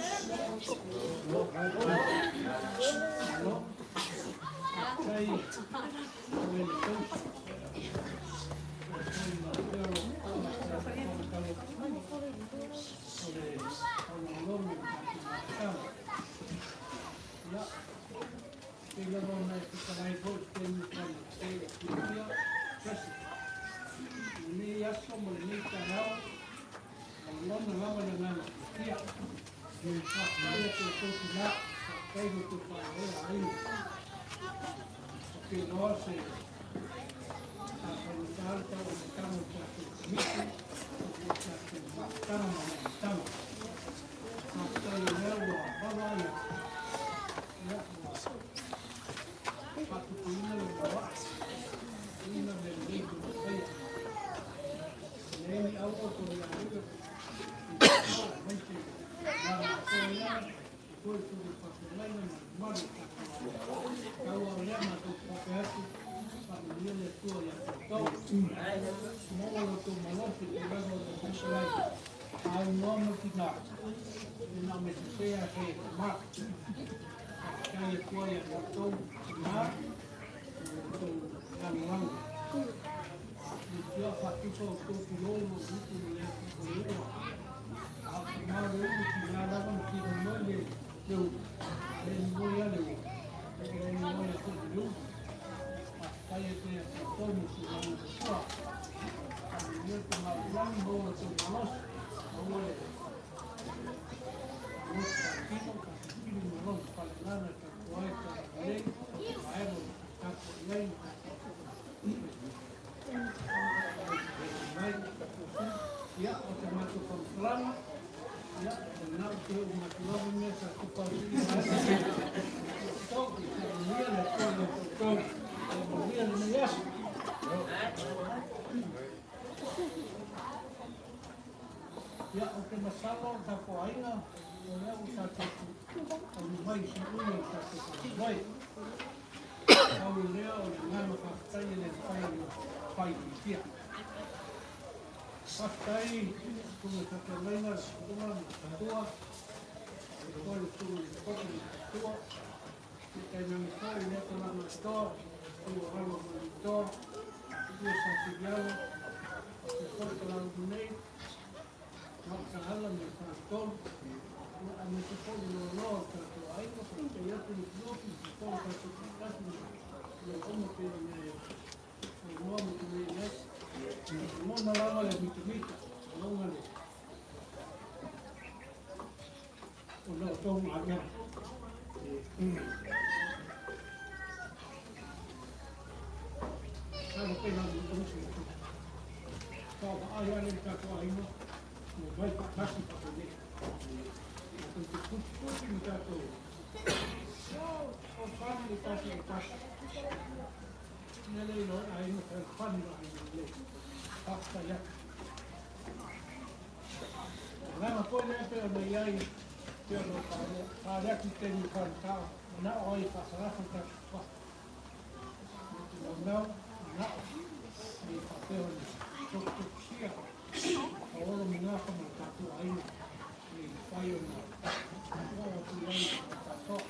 Lenei aso ma lenei taeao, lagona lava le agaga fiafia. Faafetai atu i tou tina, faafetai i lo outou faaeaea aiga. Ou te iloa se sa faigata le tau amataga o le tatou Komiti, o le tatou mafutaga ma le amataga. Faafetai o lea ua vaavaai atu, ia, ua faatupuina le maoae, ina mea lelei tou faia. E leai ni au o tou ia uia, Aunoa ma tina, e na o me sese a se ma. Faafetai Atua ia outou tina, ma lo outou lagolago. Leitioa faatusa outou tulou ma upu ma le o le ua. A o tama o le ulu tina lava na finoinoi le le ulu. E le mimoi a le ua. E le mimoi a foi le ulu. Faafetai atu ia outou mo tulaga o le Atua. Faamanuia le Tama o le Lagi, maua lo outou malosi, maua le malosi faatino, faafilifili malosi faaleagaga e tautua ai, talalelei, vaega o lo o tapuai ai ma tatou mai. Ia, o te matou faamatalaga, ia, e manao te uma atu lava mea sa tupa atu i outou, ia faamanuia le Atua ia outou, ia manuia lenei aso. Ia, ou te masalo le tatou aiga, o lea ua tatou taunuu mai i siui o le tatou faamoemoe. Pau lea o le agaga faafetai e le mafai ona faaitiitia. Faafetai i susuga i faafeagaiga, le susuga ma le faletua, faapea foi le susuga i le poto ma le faletua, ia tainane foi lea tulaga atoa, susu o alo o Malietoa, matua Sa Filialo, faapea foi le Palauli nei, Mautaala ma le Faletolu, ia aemaise foi le loaloa o le tatou aiga, faafetai atu Lufilufi, faapea foi le tatou faatasi ma mea uma pei ona e saunoa ma tulei i ai. E lagona lava le mitamita, lagona le ona o tou galuega. Masalo pe na o se vaavaai ale le tatou aiga, ua omai faatasi faapenei. Tatou te tututusi ma tatou fesoasoani le tasi i le tasi. Ina le iloa e aiga fealofani le aiga lelei. Faafetai atu. O le agaga foi lea pei ona i ai, pei ona ou faale atu i le taimi o faigata, manao ai e faasalafa le tatou suafa. E te naunau, manao, ina ia faapea ona tofutofusia paolo ma gafa ma le tatou aiga, ina ia mafai ona oo atu i ai le faatoa.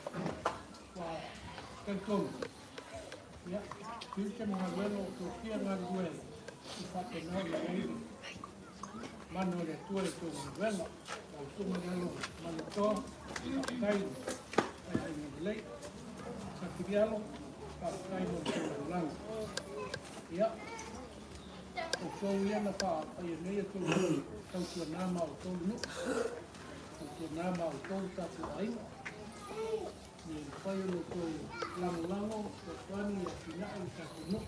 Ua talitonu, ia, tiute ma galuega o tofia galulue ai, i faapena ona i ai le mana o le Atua i tou galuega. Lau Susuga i le alo Malietoa, faafetai i le aiga lelei. Safilialo, faafetai mo le tou lagolago. Ia, outou ia na faapaia nei a outou tautuana ma outou le nuu, tautuana ma outou le tatou aiga. Ia mafai ona outou lagolago fesoasoani i atinae o le tatou nuu.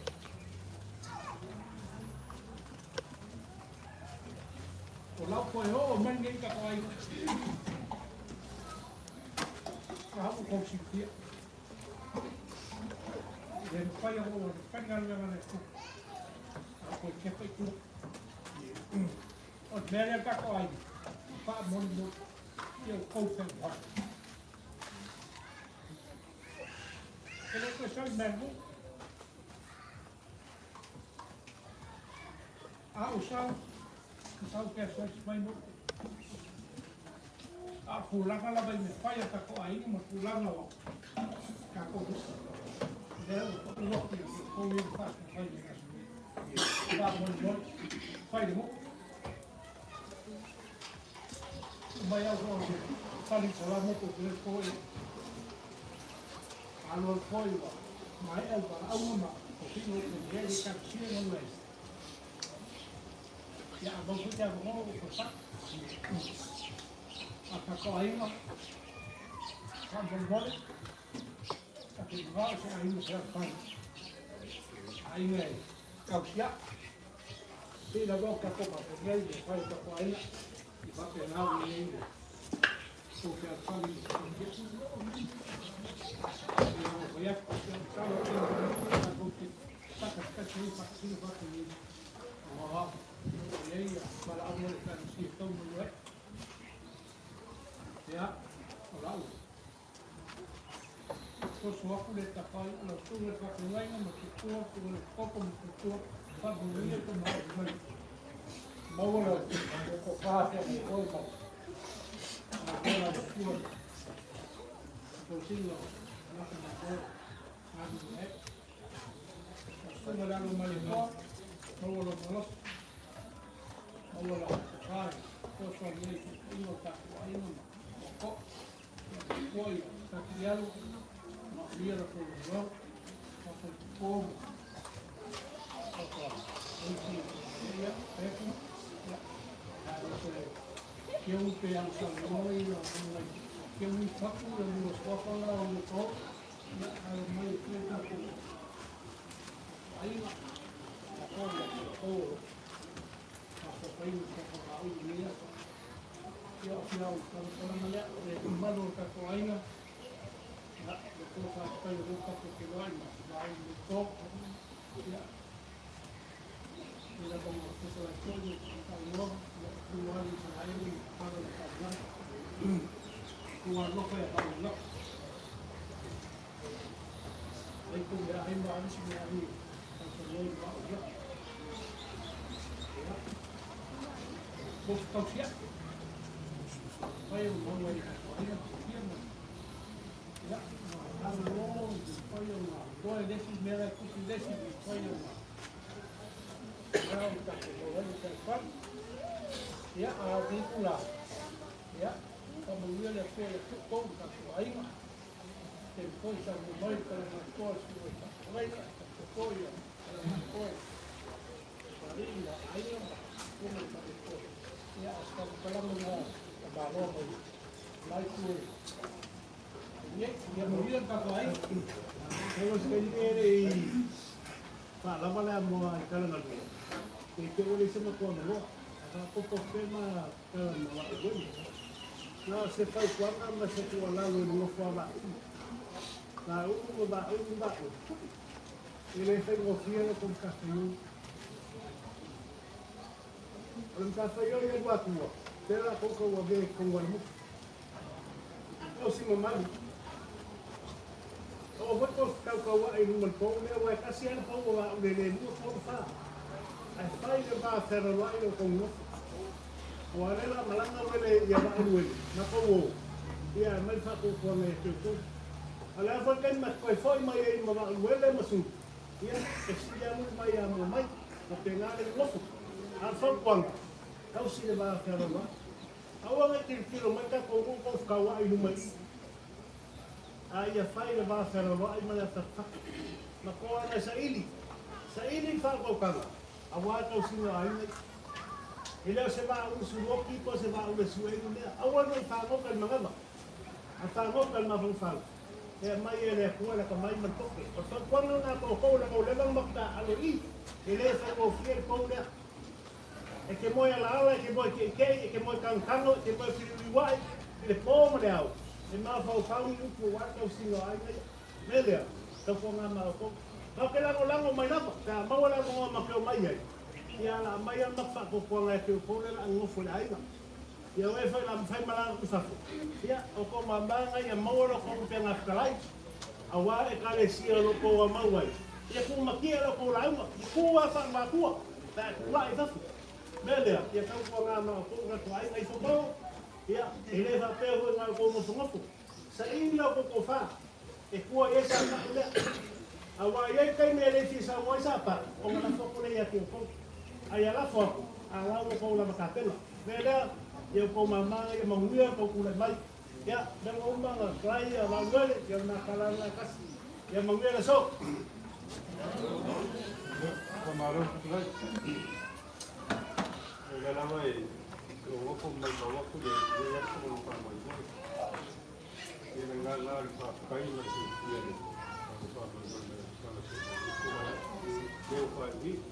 O lau toe oo mai nei tatou aiga. A ua tou silafia. E le mafai ona ou alu e fai le galuega a le Atua. A toe tepa i tua. O le mea lea tatou aiga, faamolemole, ia outou fealuai. E le toe sau i Melbourne. A ou sau, sau ke asiasi mai mo. A o tulaga lava i mea fai a tatou aiga ma tulaga o tatou nuu. Lea ua pau atu ia outou ia na faasolo mai i le aso nei. Faamolemole, fai le nuu. Mai au o le fale i Salamo po o le foi. Alo foi ua maea le valaauga ma tofino o le e tausia galuega. Ia a mau foi te avanoa ua toe pai. A tatou aiga, faamolemole, tatou manao se aiga fealofani. Aiga e tausia'i. Pei lava o tatou masani ai i mea fai a tatou aiga, i faapena ona i ai le tou fealofani i le tausia'i. Ia ua fai atu, ia masalo tatou te faatasi ai faatino faapenei. Aua o i ai valaauga o le Ekalesia e tau mai ai. Ia, o lau soso atu le tapa i lau susuga i le faafeagaiga ma tutua, susuga i le koko ma tutua, faamanuia tamaoaiga mai. Maua lau tofa. va feagai foi ma le Atua i le tausiga o tagata malo galulue ai. Lau Susuga i le Alo o Malietoa, maua lou malosi, maua lau tofa e fesoasoani ai i taitaiga o le tatou aiga ma tootoo. Ia faapea foi ia Sakilialo, manaomia la outou lagolago, faafaitoto ma faasoa isi ia Pepu, ia a le toe Keui pe ana saunoa ia mai Keui Papu le lua suafa la o lua pou, ia alo mai e fai tatou aiga, tatou ia outou o lo o mafaufauina le tatou aoga i lenei aso. Ia o si au faamatalaga lea, le mamalu o le tatou aiga, ia, le tou faafetai o lea ua tatou feiloai ma vaai i lenei po. Ia, i lava ma fetalai foi ma saunoaga, ia, tua atu i Isaraelu ma tatalo i le faalavelave. Tua alofa ia faamalolo. Ai kou meaai ma ave se meaai e sausaunoa i le vaa o ia. Ia. Tofu tausia'i. Fai o maua i tatou aiga ma fia ma ia, ma alolo fai o na toe le isi mea la e tusi le isi fai o na mea o tatou maua ai le fealofani. Ia, a o lenei itula, ia, faamanuia le Atua ia te outou ma tatou aiga. Faalava le amoa i Talagalua, te te ua leai se matua maloa, ae faaopoopo atu pea ma tala ma Vaauluele. Na o se fautuaga ma se tuualalo i le nofo a Vaaulu. Vaaulu ma Vaaulu ma Vaaulu. E le faigofie la outou matafaioi. O le matafaioi e alu atua, lea la tou tauave i totonu o le motu. Tausi mamalu. Aua foi tou te tautaua'i i luma o le pou lea, aua e tasi lava le pou o Vaaulu e le lua, tolu, fa. Ae fai le va fealoaloa'i lo outou nofo. Aua o lea o le a malaga uele ia Vaauluele ma tou o, ia e aumai le faatuatuaga ia te outou. A o le a foi le taimi ma te toe foi mai ai ma Vaauluele ma Sulu, ia e sili lava le mai amua mai, faapena le nonofo. A o le fautuaga, tausi le va fealoaloa'i. Aua ne i tilotilo mai tatou nuu tou fetauai i luma i i. A ia fai le va fealoaloai ma le afatafata. Ma toa ana e saili, saili le faautautaga, aua le tausiga o aiga ia. E le o se vaa ulu suluoki po o se vaa ulu e sue ai ni mea. Aua ne i fagota i le manava, a fagota i le mafaufau, e aumai e le Atua le atamai ma le poke. O le fautuaga lena a outou, leaga ua leva ona matou taaalo i i, e le faigofie le pou lea. E te moe alaala, e te moe keʻikeʻi, e te moe tanutanu, e te moe filiuliuaʻi i le pō ma le ao, e mafaufau i upu aua le tausiga o aiga ia. Mea lea, tautuana ma outou. Matou te lagolago mai lava, pe a maua le avanoa matou te omai ai, ia o le a aumai lava le matou faatuatuaga ia te outou lea o le a nonofo i le aiga. Ia o e foi o le a mafai malaga atu i fafo, ia, o tou mama na ia maua lo outou upega fetalai, aua Ekalesia o lo o outou aumau ai, ia tuumatia lo outou lauga, ia tu lava faale-matua. Pe a tulai i fafo. Mea lea, ia tautuana ma outou tatou aiga ifo mo, ia, e le faapea foi na o outou nofonofo. Saili la outou tofa, e tua i ai sa pa'u lea. Aua e i ai taimi e le fia saunoa ai sa pa'u, ona lafo atu lea ia te outou. A ia lafo atu, a la ua outou lava tapena. Mea lea, ia outou mama ia manuia outou tulai mai. Ia, lea ua uma ona try ia Valuele, ia o le matala lena e tasi. Ia manuia le aso. Faamalo fetalai. O lea lava e logologo ma maimau atu lenei aso ma lou faamoemoe. Ia le agaga o le faafetai ma le fiafia i le faamoemoe mai o le Tala lea ua faaiuina.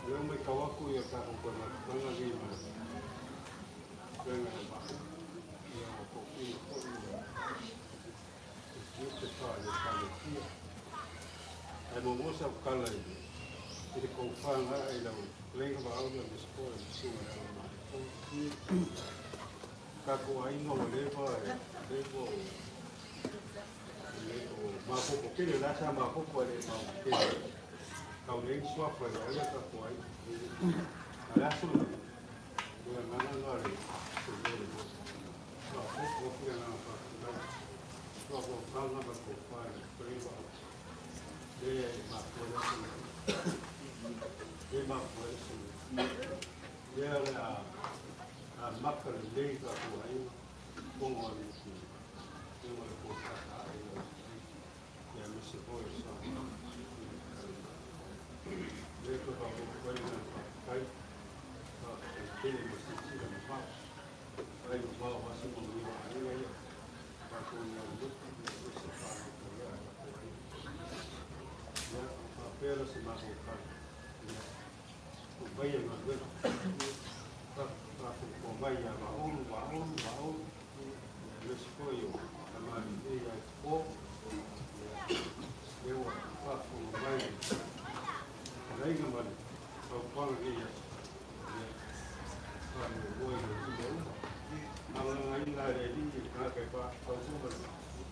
O lea ua matau atu ia tatou toe mafutaga nei ma le Fetalaiga ia Mauu, ia ua toafina foi ia tiute faale-Ekalesia. Ae muamua sau tala i le tofa na ae i lau fetalaiga Vaaulu aemaise foi o le susuga ia Alamalepolo. Tatou aiga ua leva, leva o o maopoopo tele, la sa maopoopo ae le maopoopo tele. Tau leai ni suafa e vaai ai tatou aiga. A o le aso lenei, O le agaga lena o le soifua le Maota. Faaopoopo atu le agaga faafetai i faautautaga ma le tofa i le fetalaiga o lea e mafua ai le aso lenei. Lea e mafua ai le aso lenei. Lea o le a amata lelei tatou aiga, fono a le Afioga i le Fofoga Fetalai, aemaise foi o Samoa i le lea toe faaopoopo ai le agaga faafetai, faafetai tele mo le silasila mamao, vaai mamao aua se manuia o aiga ia, tatou galulue aemaise fanau paia a tatou aiga. Ia, ona faapea lea o se matou tala, ia, tuu maia le galuega, faafogafoga mai ia Vaaulu, Vaaulu, Vaaulu, aemaise foi o tamalii ia Fofo, lea ua faafofoga mai le fetalaiga ma le fautuaga i lenei aso. Ia, faamuamua i le Alii mea uma. Faagaogaina e le Alii le tagata e faaauau ma le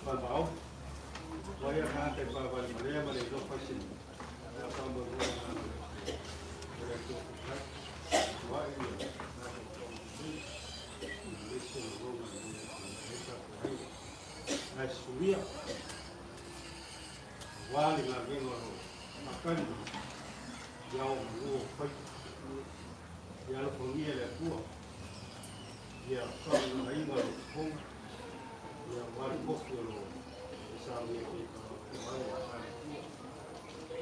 faamaoni. Ua ia tagata e faavalevalea ma le iloa fai se mea. A faamoemoe le agaga o le Atua. O le Atua fetalai. Tuai ia tatou taumafai. Aemaise le lona i le ai tatou aiga. Ae suia aua le galuega o lo o faatali ia o malua o faiva. Ia alofagia e le Atua ia faauigaina o lo fofoga ia aua le tofi o lo o e saunia pea i faaoa ai a le Atua.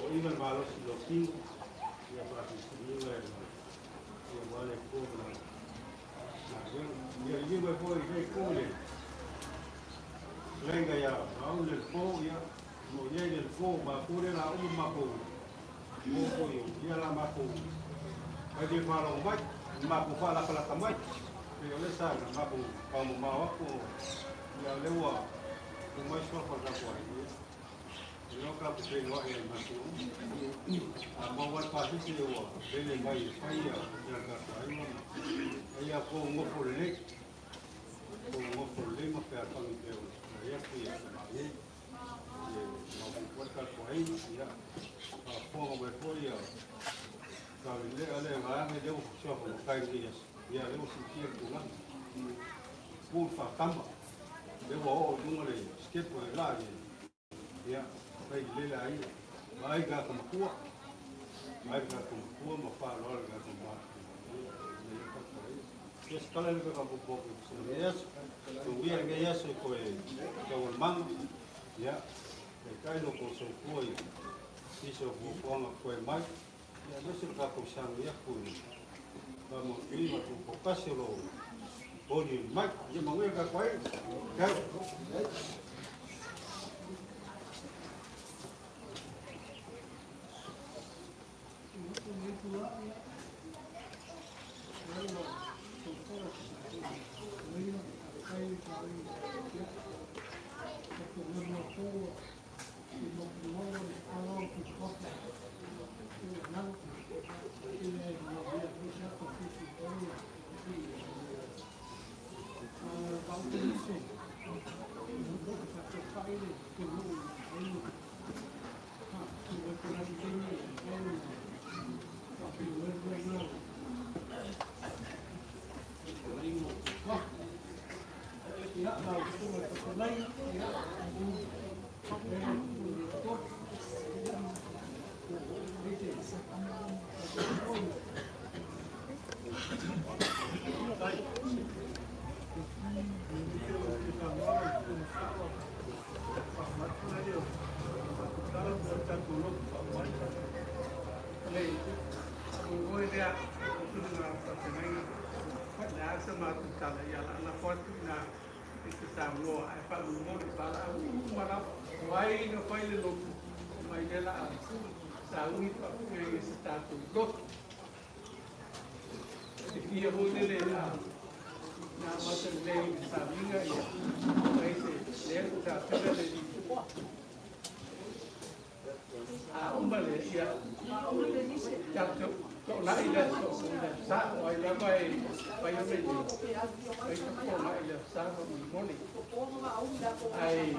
O iga le malosi i lou tino ia faasilisiliga e ia aua le Atua ma lana galuega. Ia liliu mai foi i lenei itu i le fetalaiga ia Mauli le Lefo, ia, mo i ai le Lefo, matou lea la uma matou mo foi o ia la matou mai le faalogo mai, matou faalatalata mai. Pei o le sa na matou taumamao atu, ia o lea ua tuu mai suafa o le tatou aiga, ia. Lea ua tatou feiloai ai masina uma. A maua le pasese ua lele mai e fai ia le tatou aiga ma ai tou nofo lelei. Tou nofo lelei ma fealofani pei ona tulai atu ia Samalie. Ia maopoopo ai le tatou aiga. Ia faafofoga mai foi ia Saulelea lea vaega lea ua suafa matai lenei aso. Ia lea ua siitia le tulaga. Pu le faatama. Lea ua oo i luga le sitepu e la i ia, fai lelei la ia. Vaai tagata matua. Vaai tagata matua ma faaaloalo i tagata matutua. Ia, se tala lea ka popo i lenei aso. Tuuia lenei aso i koe taualumaga. Ia, taitai lo kou soifua i nisi o fuafuaga koe mai. Ia, aemaise o le tatou sagai atu i faamautuina tuutoatasi o lo o olioli mai. Ia manuia le tatou aiga. Tau. I te saunoa ae faamolemole valaau uma lava o ai na fai le lotu mai lea la sauni faapea i se tatou lotu e fia foi lele a na amata lelei i le sauniga ia ai se lea ua tapena le a uma le ia tatou toonai le aso le sa o ai lava e fai ona i le fai toonai le sa faamolemole ai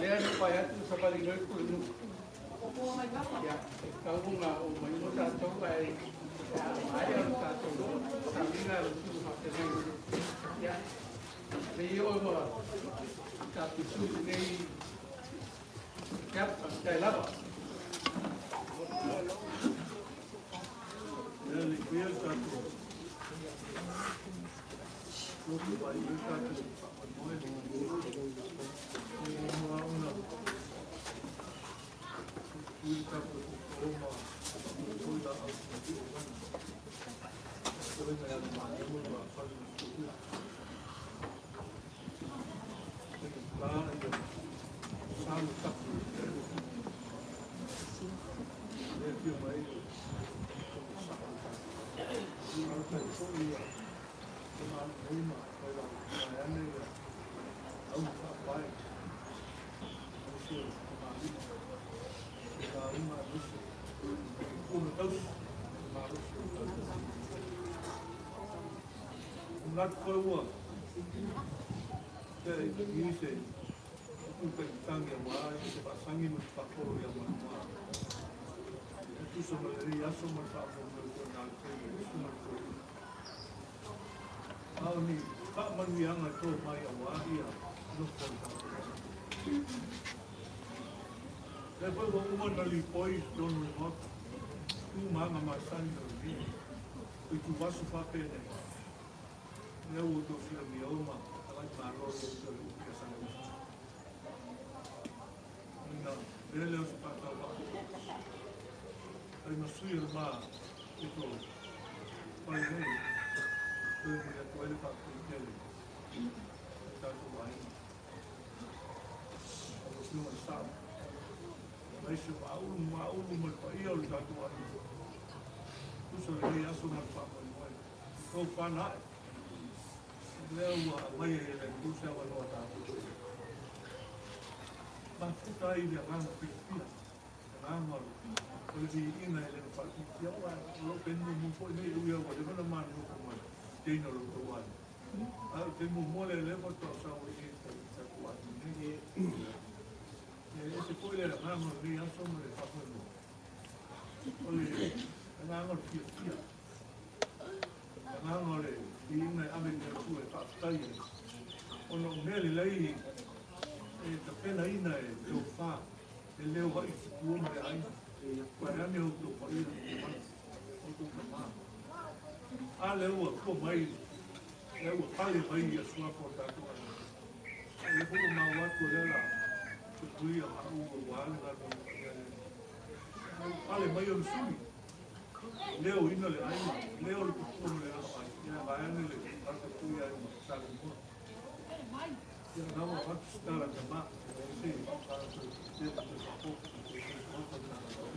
lea na fai atu savali noi pulenuu ia e tau ona o mai mo tatou ae maea o tatou sauniga. Sei o ma tatou sui lenei ia, faafetai lava. Ia le ia le tatou lotu vai le tatou faamoemoe. E mua ona tui le tatou o ma foi la au o mana. Foi mai ala malo ma fale ma suia. La ia salu tapu le fia mai o sa foi ia te malu nei ma fai la mai ane ia au whaapai o se o maalima se lauga aemaise puna tausi malosi o tatou. Manatu foi ua tea i lagi se upu taimatagi auā se faasagi ma le faapolo ia Manuā. E tusa ma lenei aso ma le faamoemoe foi na alafai e usu ma le toeaina. A o ni faamanuiaga e to mai auā ia nofo a le tatou aiga. Lea foi ua uma ona lipoi i totonu o le Maota, tu ma aga masani o lenei ituaso faapenei. Lea ua outou silafia uma agai malo le upu o le upu ia Samoa. Ina mea lea o se faatauvaa. Ai ma sui o le ma pito pai nei, toe muli atu ai le faafetai tele i le tatou aiga. Lau Afioga i le Sao, aemaise o Maulu ma Maulu ma le paia o le tatou aiga. Tusa lenei aso ma le faamoemoe. Tou fana ae, lea ua aumai ai e le Atua se avanoa tatou. Mafuta ai le agaga fiafia, le agaga o le viiga e le na faaitiitia. Aua o lou taimi muamua foi lenei, e ui lava ua leva ona ma nonofo ma le teina o lo outou aiga. Ae o le taimi muamua lea lea faatoa sau ai i le tatou aiga nei. E ese foi le agaga o lenei aso ma le faamoemoe. O le agaga o le fiafia. Agaga o le viiga e ave i le Atua e faafetai ai, ona o mea lelei e tapenaina e tofa, e leo ai i tua ma le aiga, vaeane outou paia ma outou tama. A lea ua tua mai, lea ua pale mai ia suafa o tatou aiga. A lea foi ua maua atu o lea la tupuia maʻu aua le galuega paia lea. Pale mai o le sui. Leoina le aiga, leo le tupua ma le aloai, ia vaeane le tagata pui ai ma Samoa. Ia na ua avatu se tala tama, se tala toe tele toe faaopoopo toe maota le tala.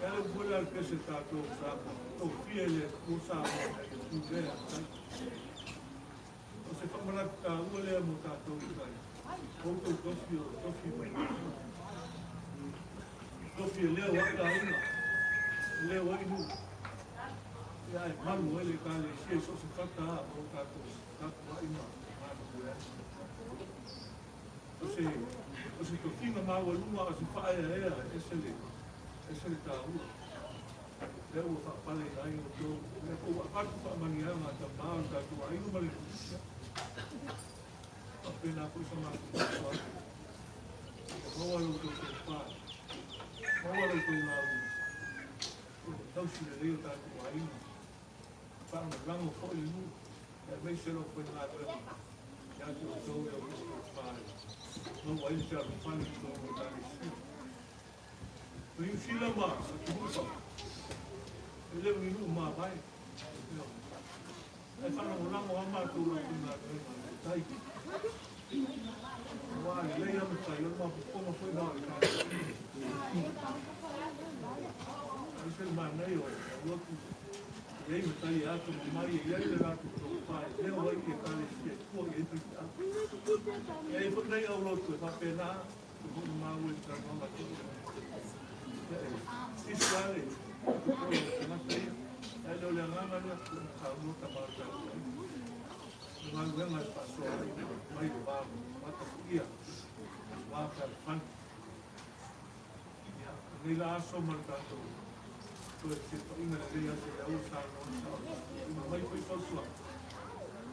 E ale ua le pese tatou Samoa, tofia i le Atua Samoa ina ia pulea tai. O se faamanatu taua lea mo tatou i tai. Outou tofi o tofi mai le Atua. Tofi e leo ai aiga, e leo ai nuu. Ia ae malu ai le Ekalesia i so o se fata a o tatou tapuai ma galulue ai. O se tofiga maualuga a o se faaeaea e ese le, ese le taua. Lea ua faapaleina ai outou, lea foi ua avatu faamanuiaga a tama o le tatou aiga ma le nuu. Ia, faapena foi sa matou fautua atu. Ia maua lo outou tofa, maua lo outou lauga, tausi lelei o tatou aiga, faalagolago foi le nuu, aemaise o le aufaigaluega ia te outou i lo outou tofa e maua ai le fealofani i totonu o Ekalesia. O Niu Sila ma atunuu i fafo, e le o ni nuu mavae. Ae faalagolago lava matou i le aufaigaluega a le tai. Aua a lelei lava matai, o le maopoopoga foi lena o Ekalesia. Aemaise le manaia o le alu atu e i ai matai e atamamai, e i ai le latou tofa e leo ai i Ekalesia e tua i ai faifeau. E i ai foi nai aulotu e faapena.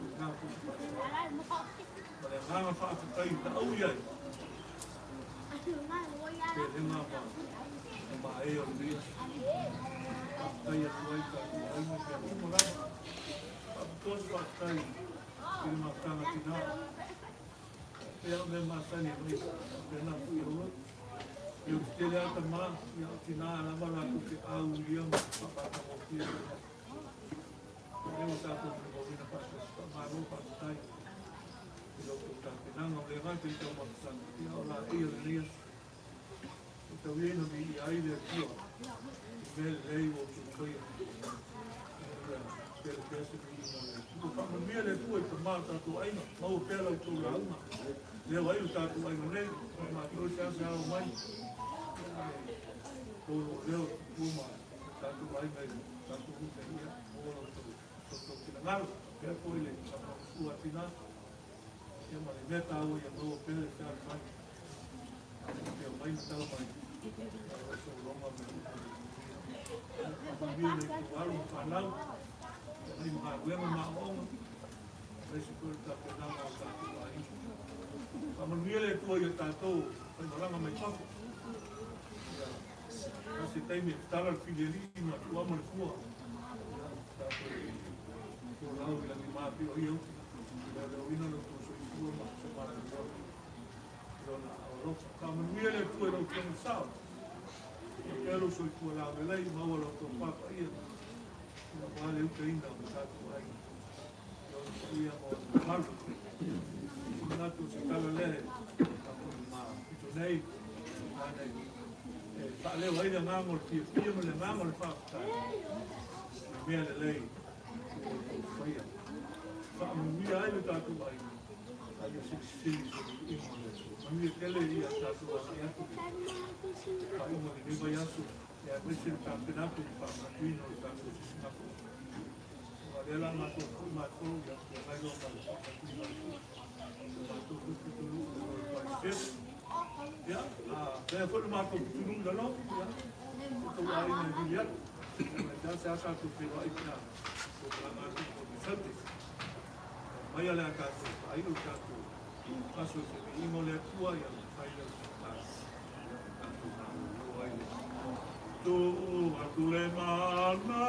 atu i lena foi se faasoaga. Ma le agaga faafetai na aui ai pelega ma mamae o lenei aso. Faafetai atu ai i tatou aiga i mea uma lava. Faapitoa se faafetai i le mafutaga tina. Pei o mea masani e fai faapena foi i Hawaii. Ia o tetele lava tama, ia o tina lava latou te aulia ma faamatagofie le aso. Lea ua tatou molimauina faatasi, faamalo faafetai i la outou tapenaga. Ua le gata i taumafataga, ia a o laei o lenei aso. E tau ia ina viia ai le Atua i mea lelei ua outou faia, ina ia tele pea se viiga o le Atua. Faamanuia le Atua i tama o tatou aiga, maua pea la outou lauga, leo ai lo tatou aiga nei, ma matou e seasea ao mai, ia a o lo o leo tupua ma tatou aiga i lo tatou nuu nei, ia maua lo outou finagalo, faapea foi le lagolagosua a tina, ia ma le mea taua ia maua pea le fealofani. Ia mai ma tau mai, a o sologa mea uma i le manuia. Faamanuia i le tou alo ma fanau, mai ma galuega ma aoaoga, aemaise foi o le tapenaga o tatou aiga. Faamanuia le Atua i a tatou faimalaga mai fafo. Ia, se taimi e tatala le filialii ma tuama le fua. Ia, tatou folau i lagima pei o ia upu. Leoleoina lo outou soifua ma so matou ola. I lona aao alofa. Faamanuia le Atua i lau Afioga sao. Ia pea lou soifua laulelei, maua la outou papaia aua le utaina o le tatou aiga i ona paia ma ona mamalu. Ou te manatu o se tala lea e ma pito nei, ana e faaleo ai le agaga o le fiafia ma le agaga o le faafetai i mea lelei ua outou faia. Faamanuia ai le tatou aiga. A ia silisili se viiga o le Atua. Manuia tele ia tatou agai atu i le faaiuga o lenei vaiaso, aemaise le tapena atu i le faamanatuina o le tatou sisiga fou. Aua o lea o le a matou foi matou, ia feagai loa ma le faamanatuina o le matou foi pitonuu o le Christchurch. Ia, a fea foi le matou pitonuu i lalo, ia, o outou aiga e vili atu. Ia, e seasea tatou feiloai pe a malaga atu i le Celtic. Aumaia le a tatou faaiu le tatou aso i se viiga o le Atua, ia ona fai lea o se tatalo tatou malolo ai le tuu atu le mana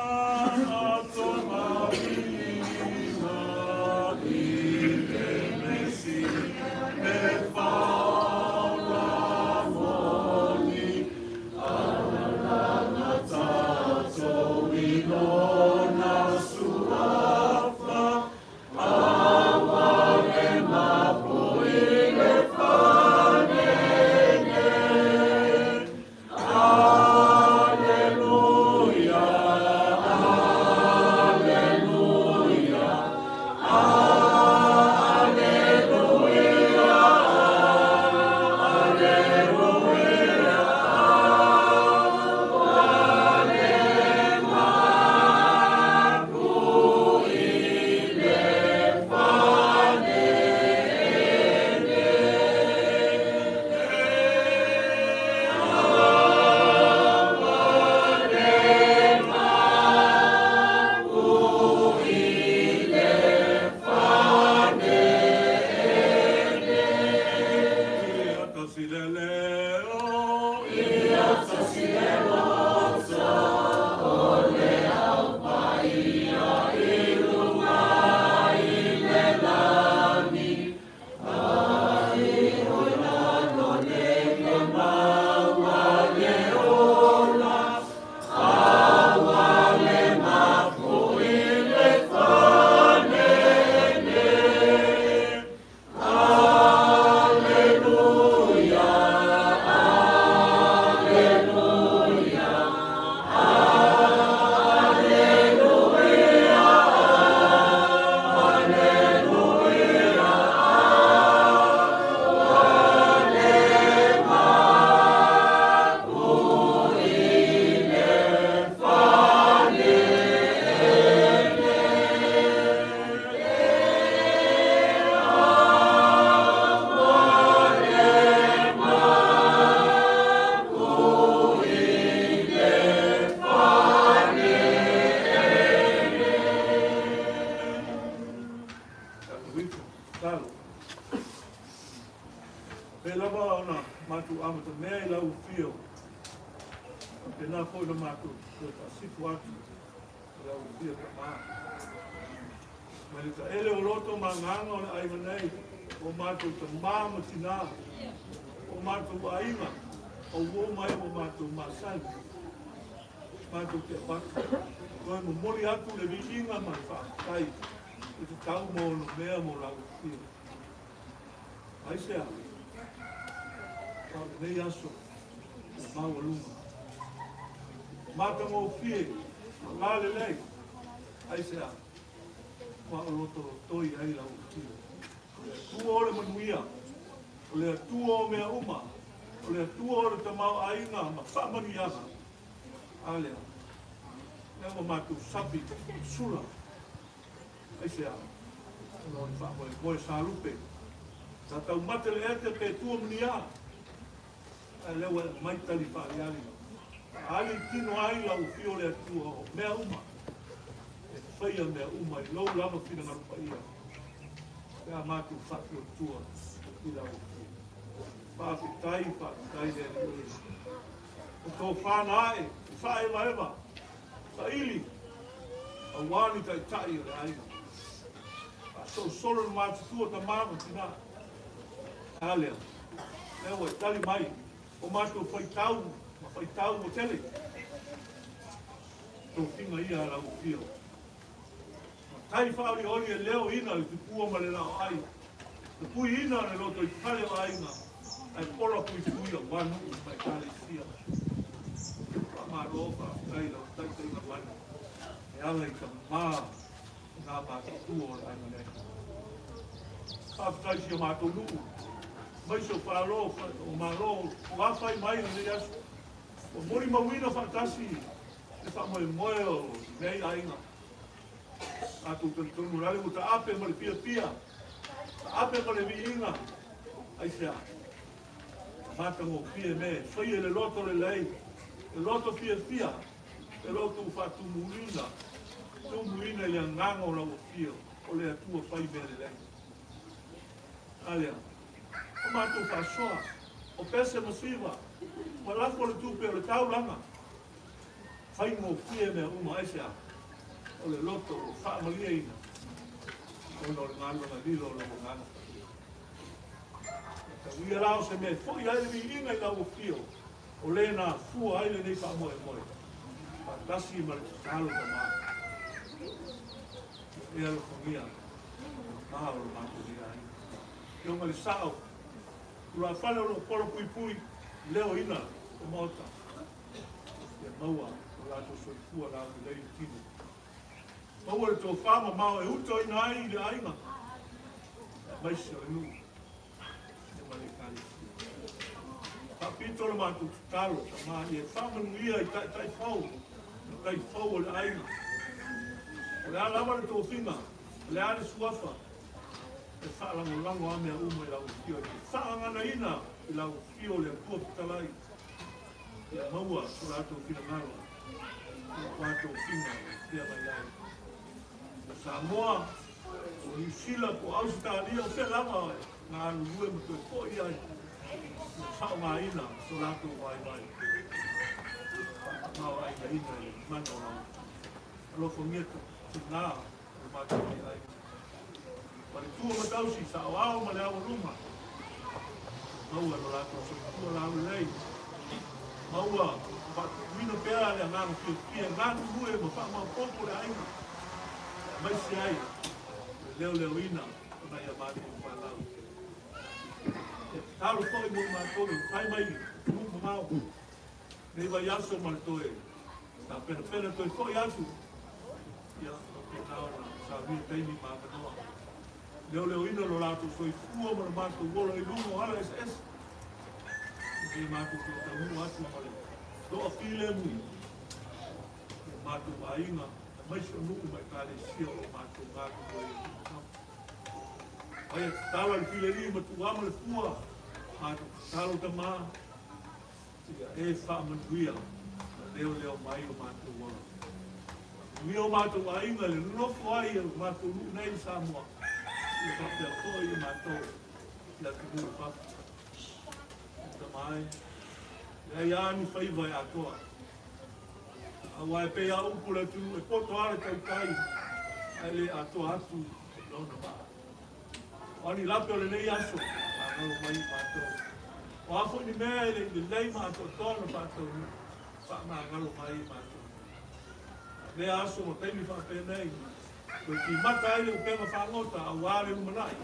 ma viiga i le Mesia e faola moni alalaga tatou i lona suafa aua le mapu i le fanene. Aleluia. Faapena foi le matou toe faasifu atu i lau Afia Tamā. Mai le taele o loto ma agaga o le aiga nei, o matou tamā ma tinā, o matou aiga, o uo mai ua matou masani, matou te avatu, toe momoli atu le viiga ma le faafetai e tatau ma ono mea mo lau Afia. Aisea? A o lenei aso ua maualuga, matagofie, lalelei. Aisea? Ua o lotolotoi ai lau Afio. O le Atua o le manuia, o le Atua o mea uma, o le Atua o le tamaoaiga ma faamanuiaga. A lea, lea ua matou sapi sula. Aisea? Ona o le faamoemoe sa lupe. Sa taumate le ete pe tua muniā. Ae lea ua e aumai tali faaaliali. Faaali i tino ai lau afio o le Atua o mea uma. E faia mea uma i lou lava finagalo paia. Pe a matou faatuatua i lau afio. Faafetai, faafetai le Alii e. O tofa na ae, i faaevaeva, saili, aua ni taitai o le aiga. Faasolosolo le matutua tama ma tina. A lea, lea ua e tali mai, o matou faitau ma faitau ua tele. Tofiga ia a lau afio. Matai faaolioli e leoina le tupua ma le laoai, tapuiina le lotoifale o aiga, ae pola puipui aua nuu ma Ekalesia. Faamalo faafetai i lau taitaiga mana e ala i tamā o nā matutua o le aiga nei. Faafetai i si o matou nuu, aemaise o Falo o Malo o afai mai i lenei aso, ua molimauina faatasi le faamoemoe o lenei aiga. Tatou talitonu la le ua taape ma le fiafia, taape ma le viiga. Aisea? Matagofie mea e faia i le loto lelei, le loto fiafia, le loto ua faatumuina, tumuina i le agaga o lau afio, o le Atua fai mea lelei. A lea, o matou faasoa, o pese ma siva, ma lafo le tupe o le taulaga, Faigofie mea uma, aisea? O le loto ua faamalieina ona o le galuega lilo o lau Agaga Paia. Ia tauia la o se mea e foi ai le viiga i lau afio, o le na afua ai lenei faamoemoe, faatasi ma le tatalo tama. Ia e alofagia ma o lo matou nei aiga. Afioga i le Sao, tulafale o lo o pola puipui, leoina le Maota. Ia maua lo latou soifua laulelei i tino. Maua le tofa mamao e utoina ai i le aiga, aemaise o le nuu ma le Ekalesia. Faapito le matou tatalo, Tama, ia e faamanuia i taitai fou ma tai fou o le aiga. O le a lava le tofiga, o le a le suafa, e faalagolago a mea uma i lau afio, e te faaganaina i lau afio le Atua Fetalai. Ia maua so latou finagalo i o matou fina e feagai ai. O Samoa, o Niu Sila po o Ausetalia, o fea lava e galulue ma toe foi ai, ia faaaogaina so latou vaivai faatamaoaigaina i le mana o lau alofagia tina o le matou aiga. Faletua ma tausi, saoao ma le aualuma, maua lo latou soifua laulelei, maua faatupuina pea le agaga fiafia e galulue ma faamaopoopo le aiga, aemaise ai le leoleoina o nai a matou fanau. E tatalo foi mo i matou e fai mai atunuu mamao, nei vaiaso ma le toe tapenapena toe foi atu, ia faapena ona saunia taimi ma avanoa. Leoleoina lo latou soifua ma lo matou ola i luga o ala eseese, ina ia matou toe taunuu atu ma le toafilemu i o matou aiga, aemaise o nuu ma Ekalesia o lo o matou galulue ai i fafo. Aia tatalo le fileli ma tuuama le fua, matou tatalo tama, Ia e faamanuia ma leoleo mai o matou ola. Faamanuia o matou aiga i le nonofo ai o matou nuu nei i Samoa, ia faapea foi i matou i atunuu i fafo. E tama ai, leai lava ni faiva e atoa. Auā e pei lava o upu a le atunuu, e poto lava le tautai ae le atoa atu lona vaa. O a ni lape o lenei aso, magalo mai i matou. O a foi ni mea e le i lelei ma atoatoa ona faataunuu, faamagalo mai i matou. A lea aso ma taimi faapenei, toe timata ai le upega fagota auā le lumanai.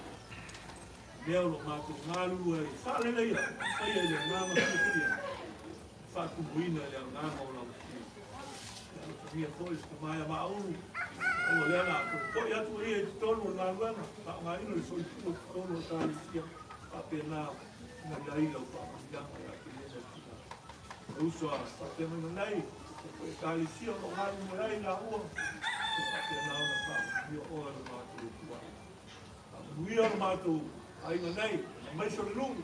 Mea o lo o matou galulue ai e faaleleia ma faia i le agaga fiafia e faatumuina i le agaga o lau Afioga. Ia alofagia foi le tama ia Maulu, aua lea la toe foi atu o ia i totonu o le galuega, faaaogaina le soifua i totonu o le Ekalesia, faapena ona i ai lau faamanuiaga ia te ia ma le tina. Le uso a faafeagaiga nei, le foi Ekalesia o lo o galulue ai laua, ia faapena ona faamanuia oe e lo matou Atua. Faamanuia lo matou aiga nei, aemaise o le nuu,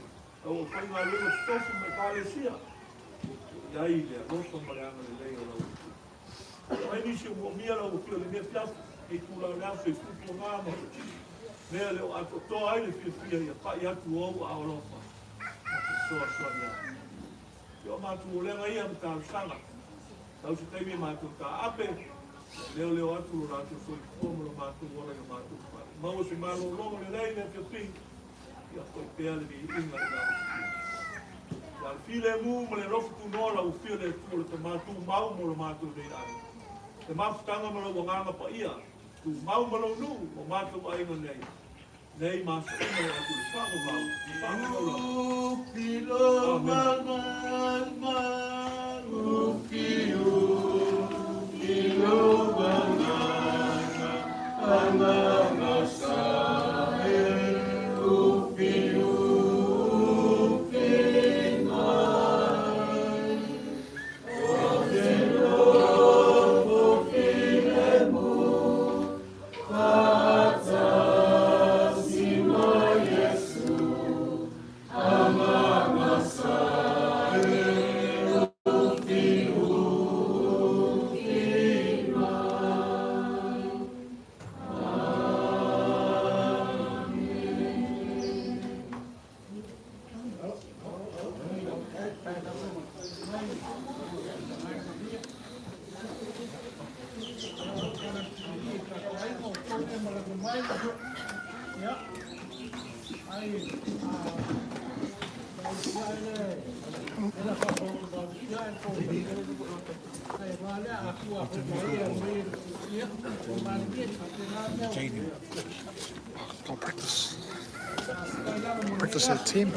lau aufaigaluega totofi ma Ekalesia, o i ai le alofa ma le agalelei o lau Atua. Aumai nisi o moomia lau Afioga i lenei afiafi, lenei itula o le aso i fuafuaga ma hoʻotino, mea e le o atoatoa ai le fiafia ia paʻi atu o ou aao alofa ma fesoasoani atu. Ia o matou olega ia ma talosaga, sau se taimi e matou taape, ia leoleo atu lo latou soifua ma lo matou ola i o matou fale. Maua se malologa lelei i le afiafi, ia foi pea le viiga i lau Afioga. Ia le filemu ma le alofa tunoa lau Afioga le Atua o le Tama tumau mo lo matou nei aiga. Le mafutaga ma lou agaga paia, tumau ma lou nuu ma matou aiga nei, nei ma aso uma e oo atu i le faavavau, faavavau lava. Amene. Go practice. Practice at 10.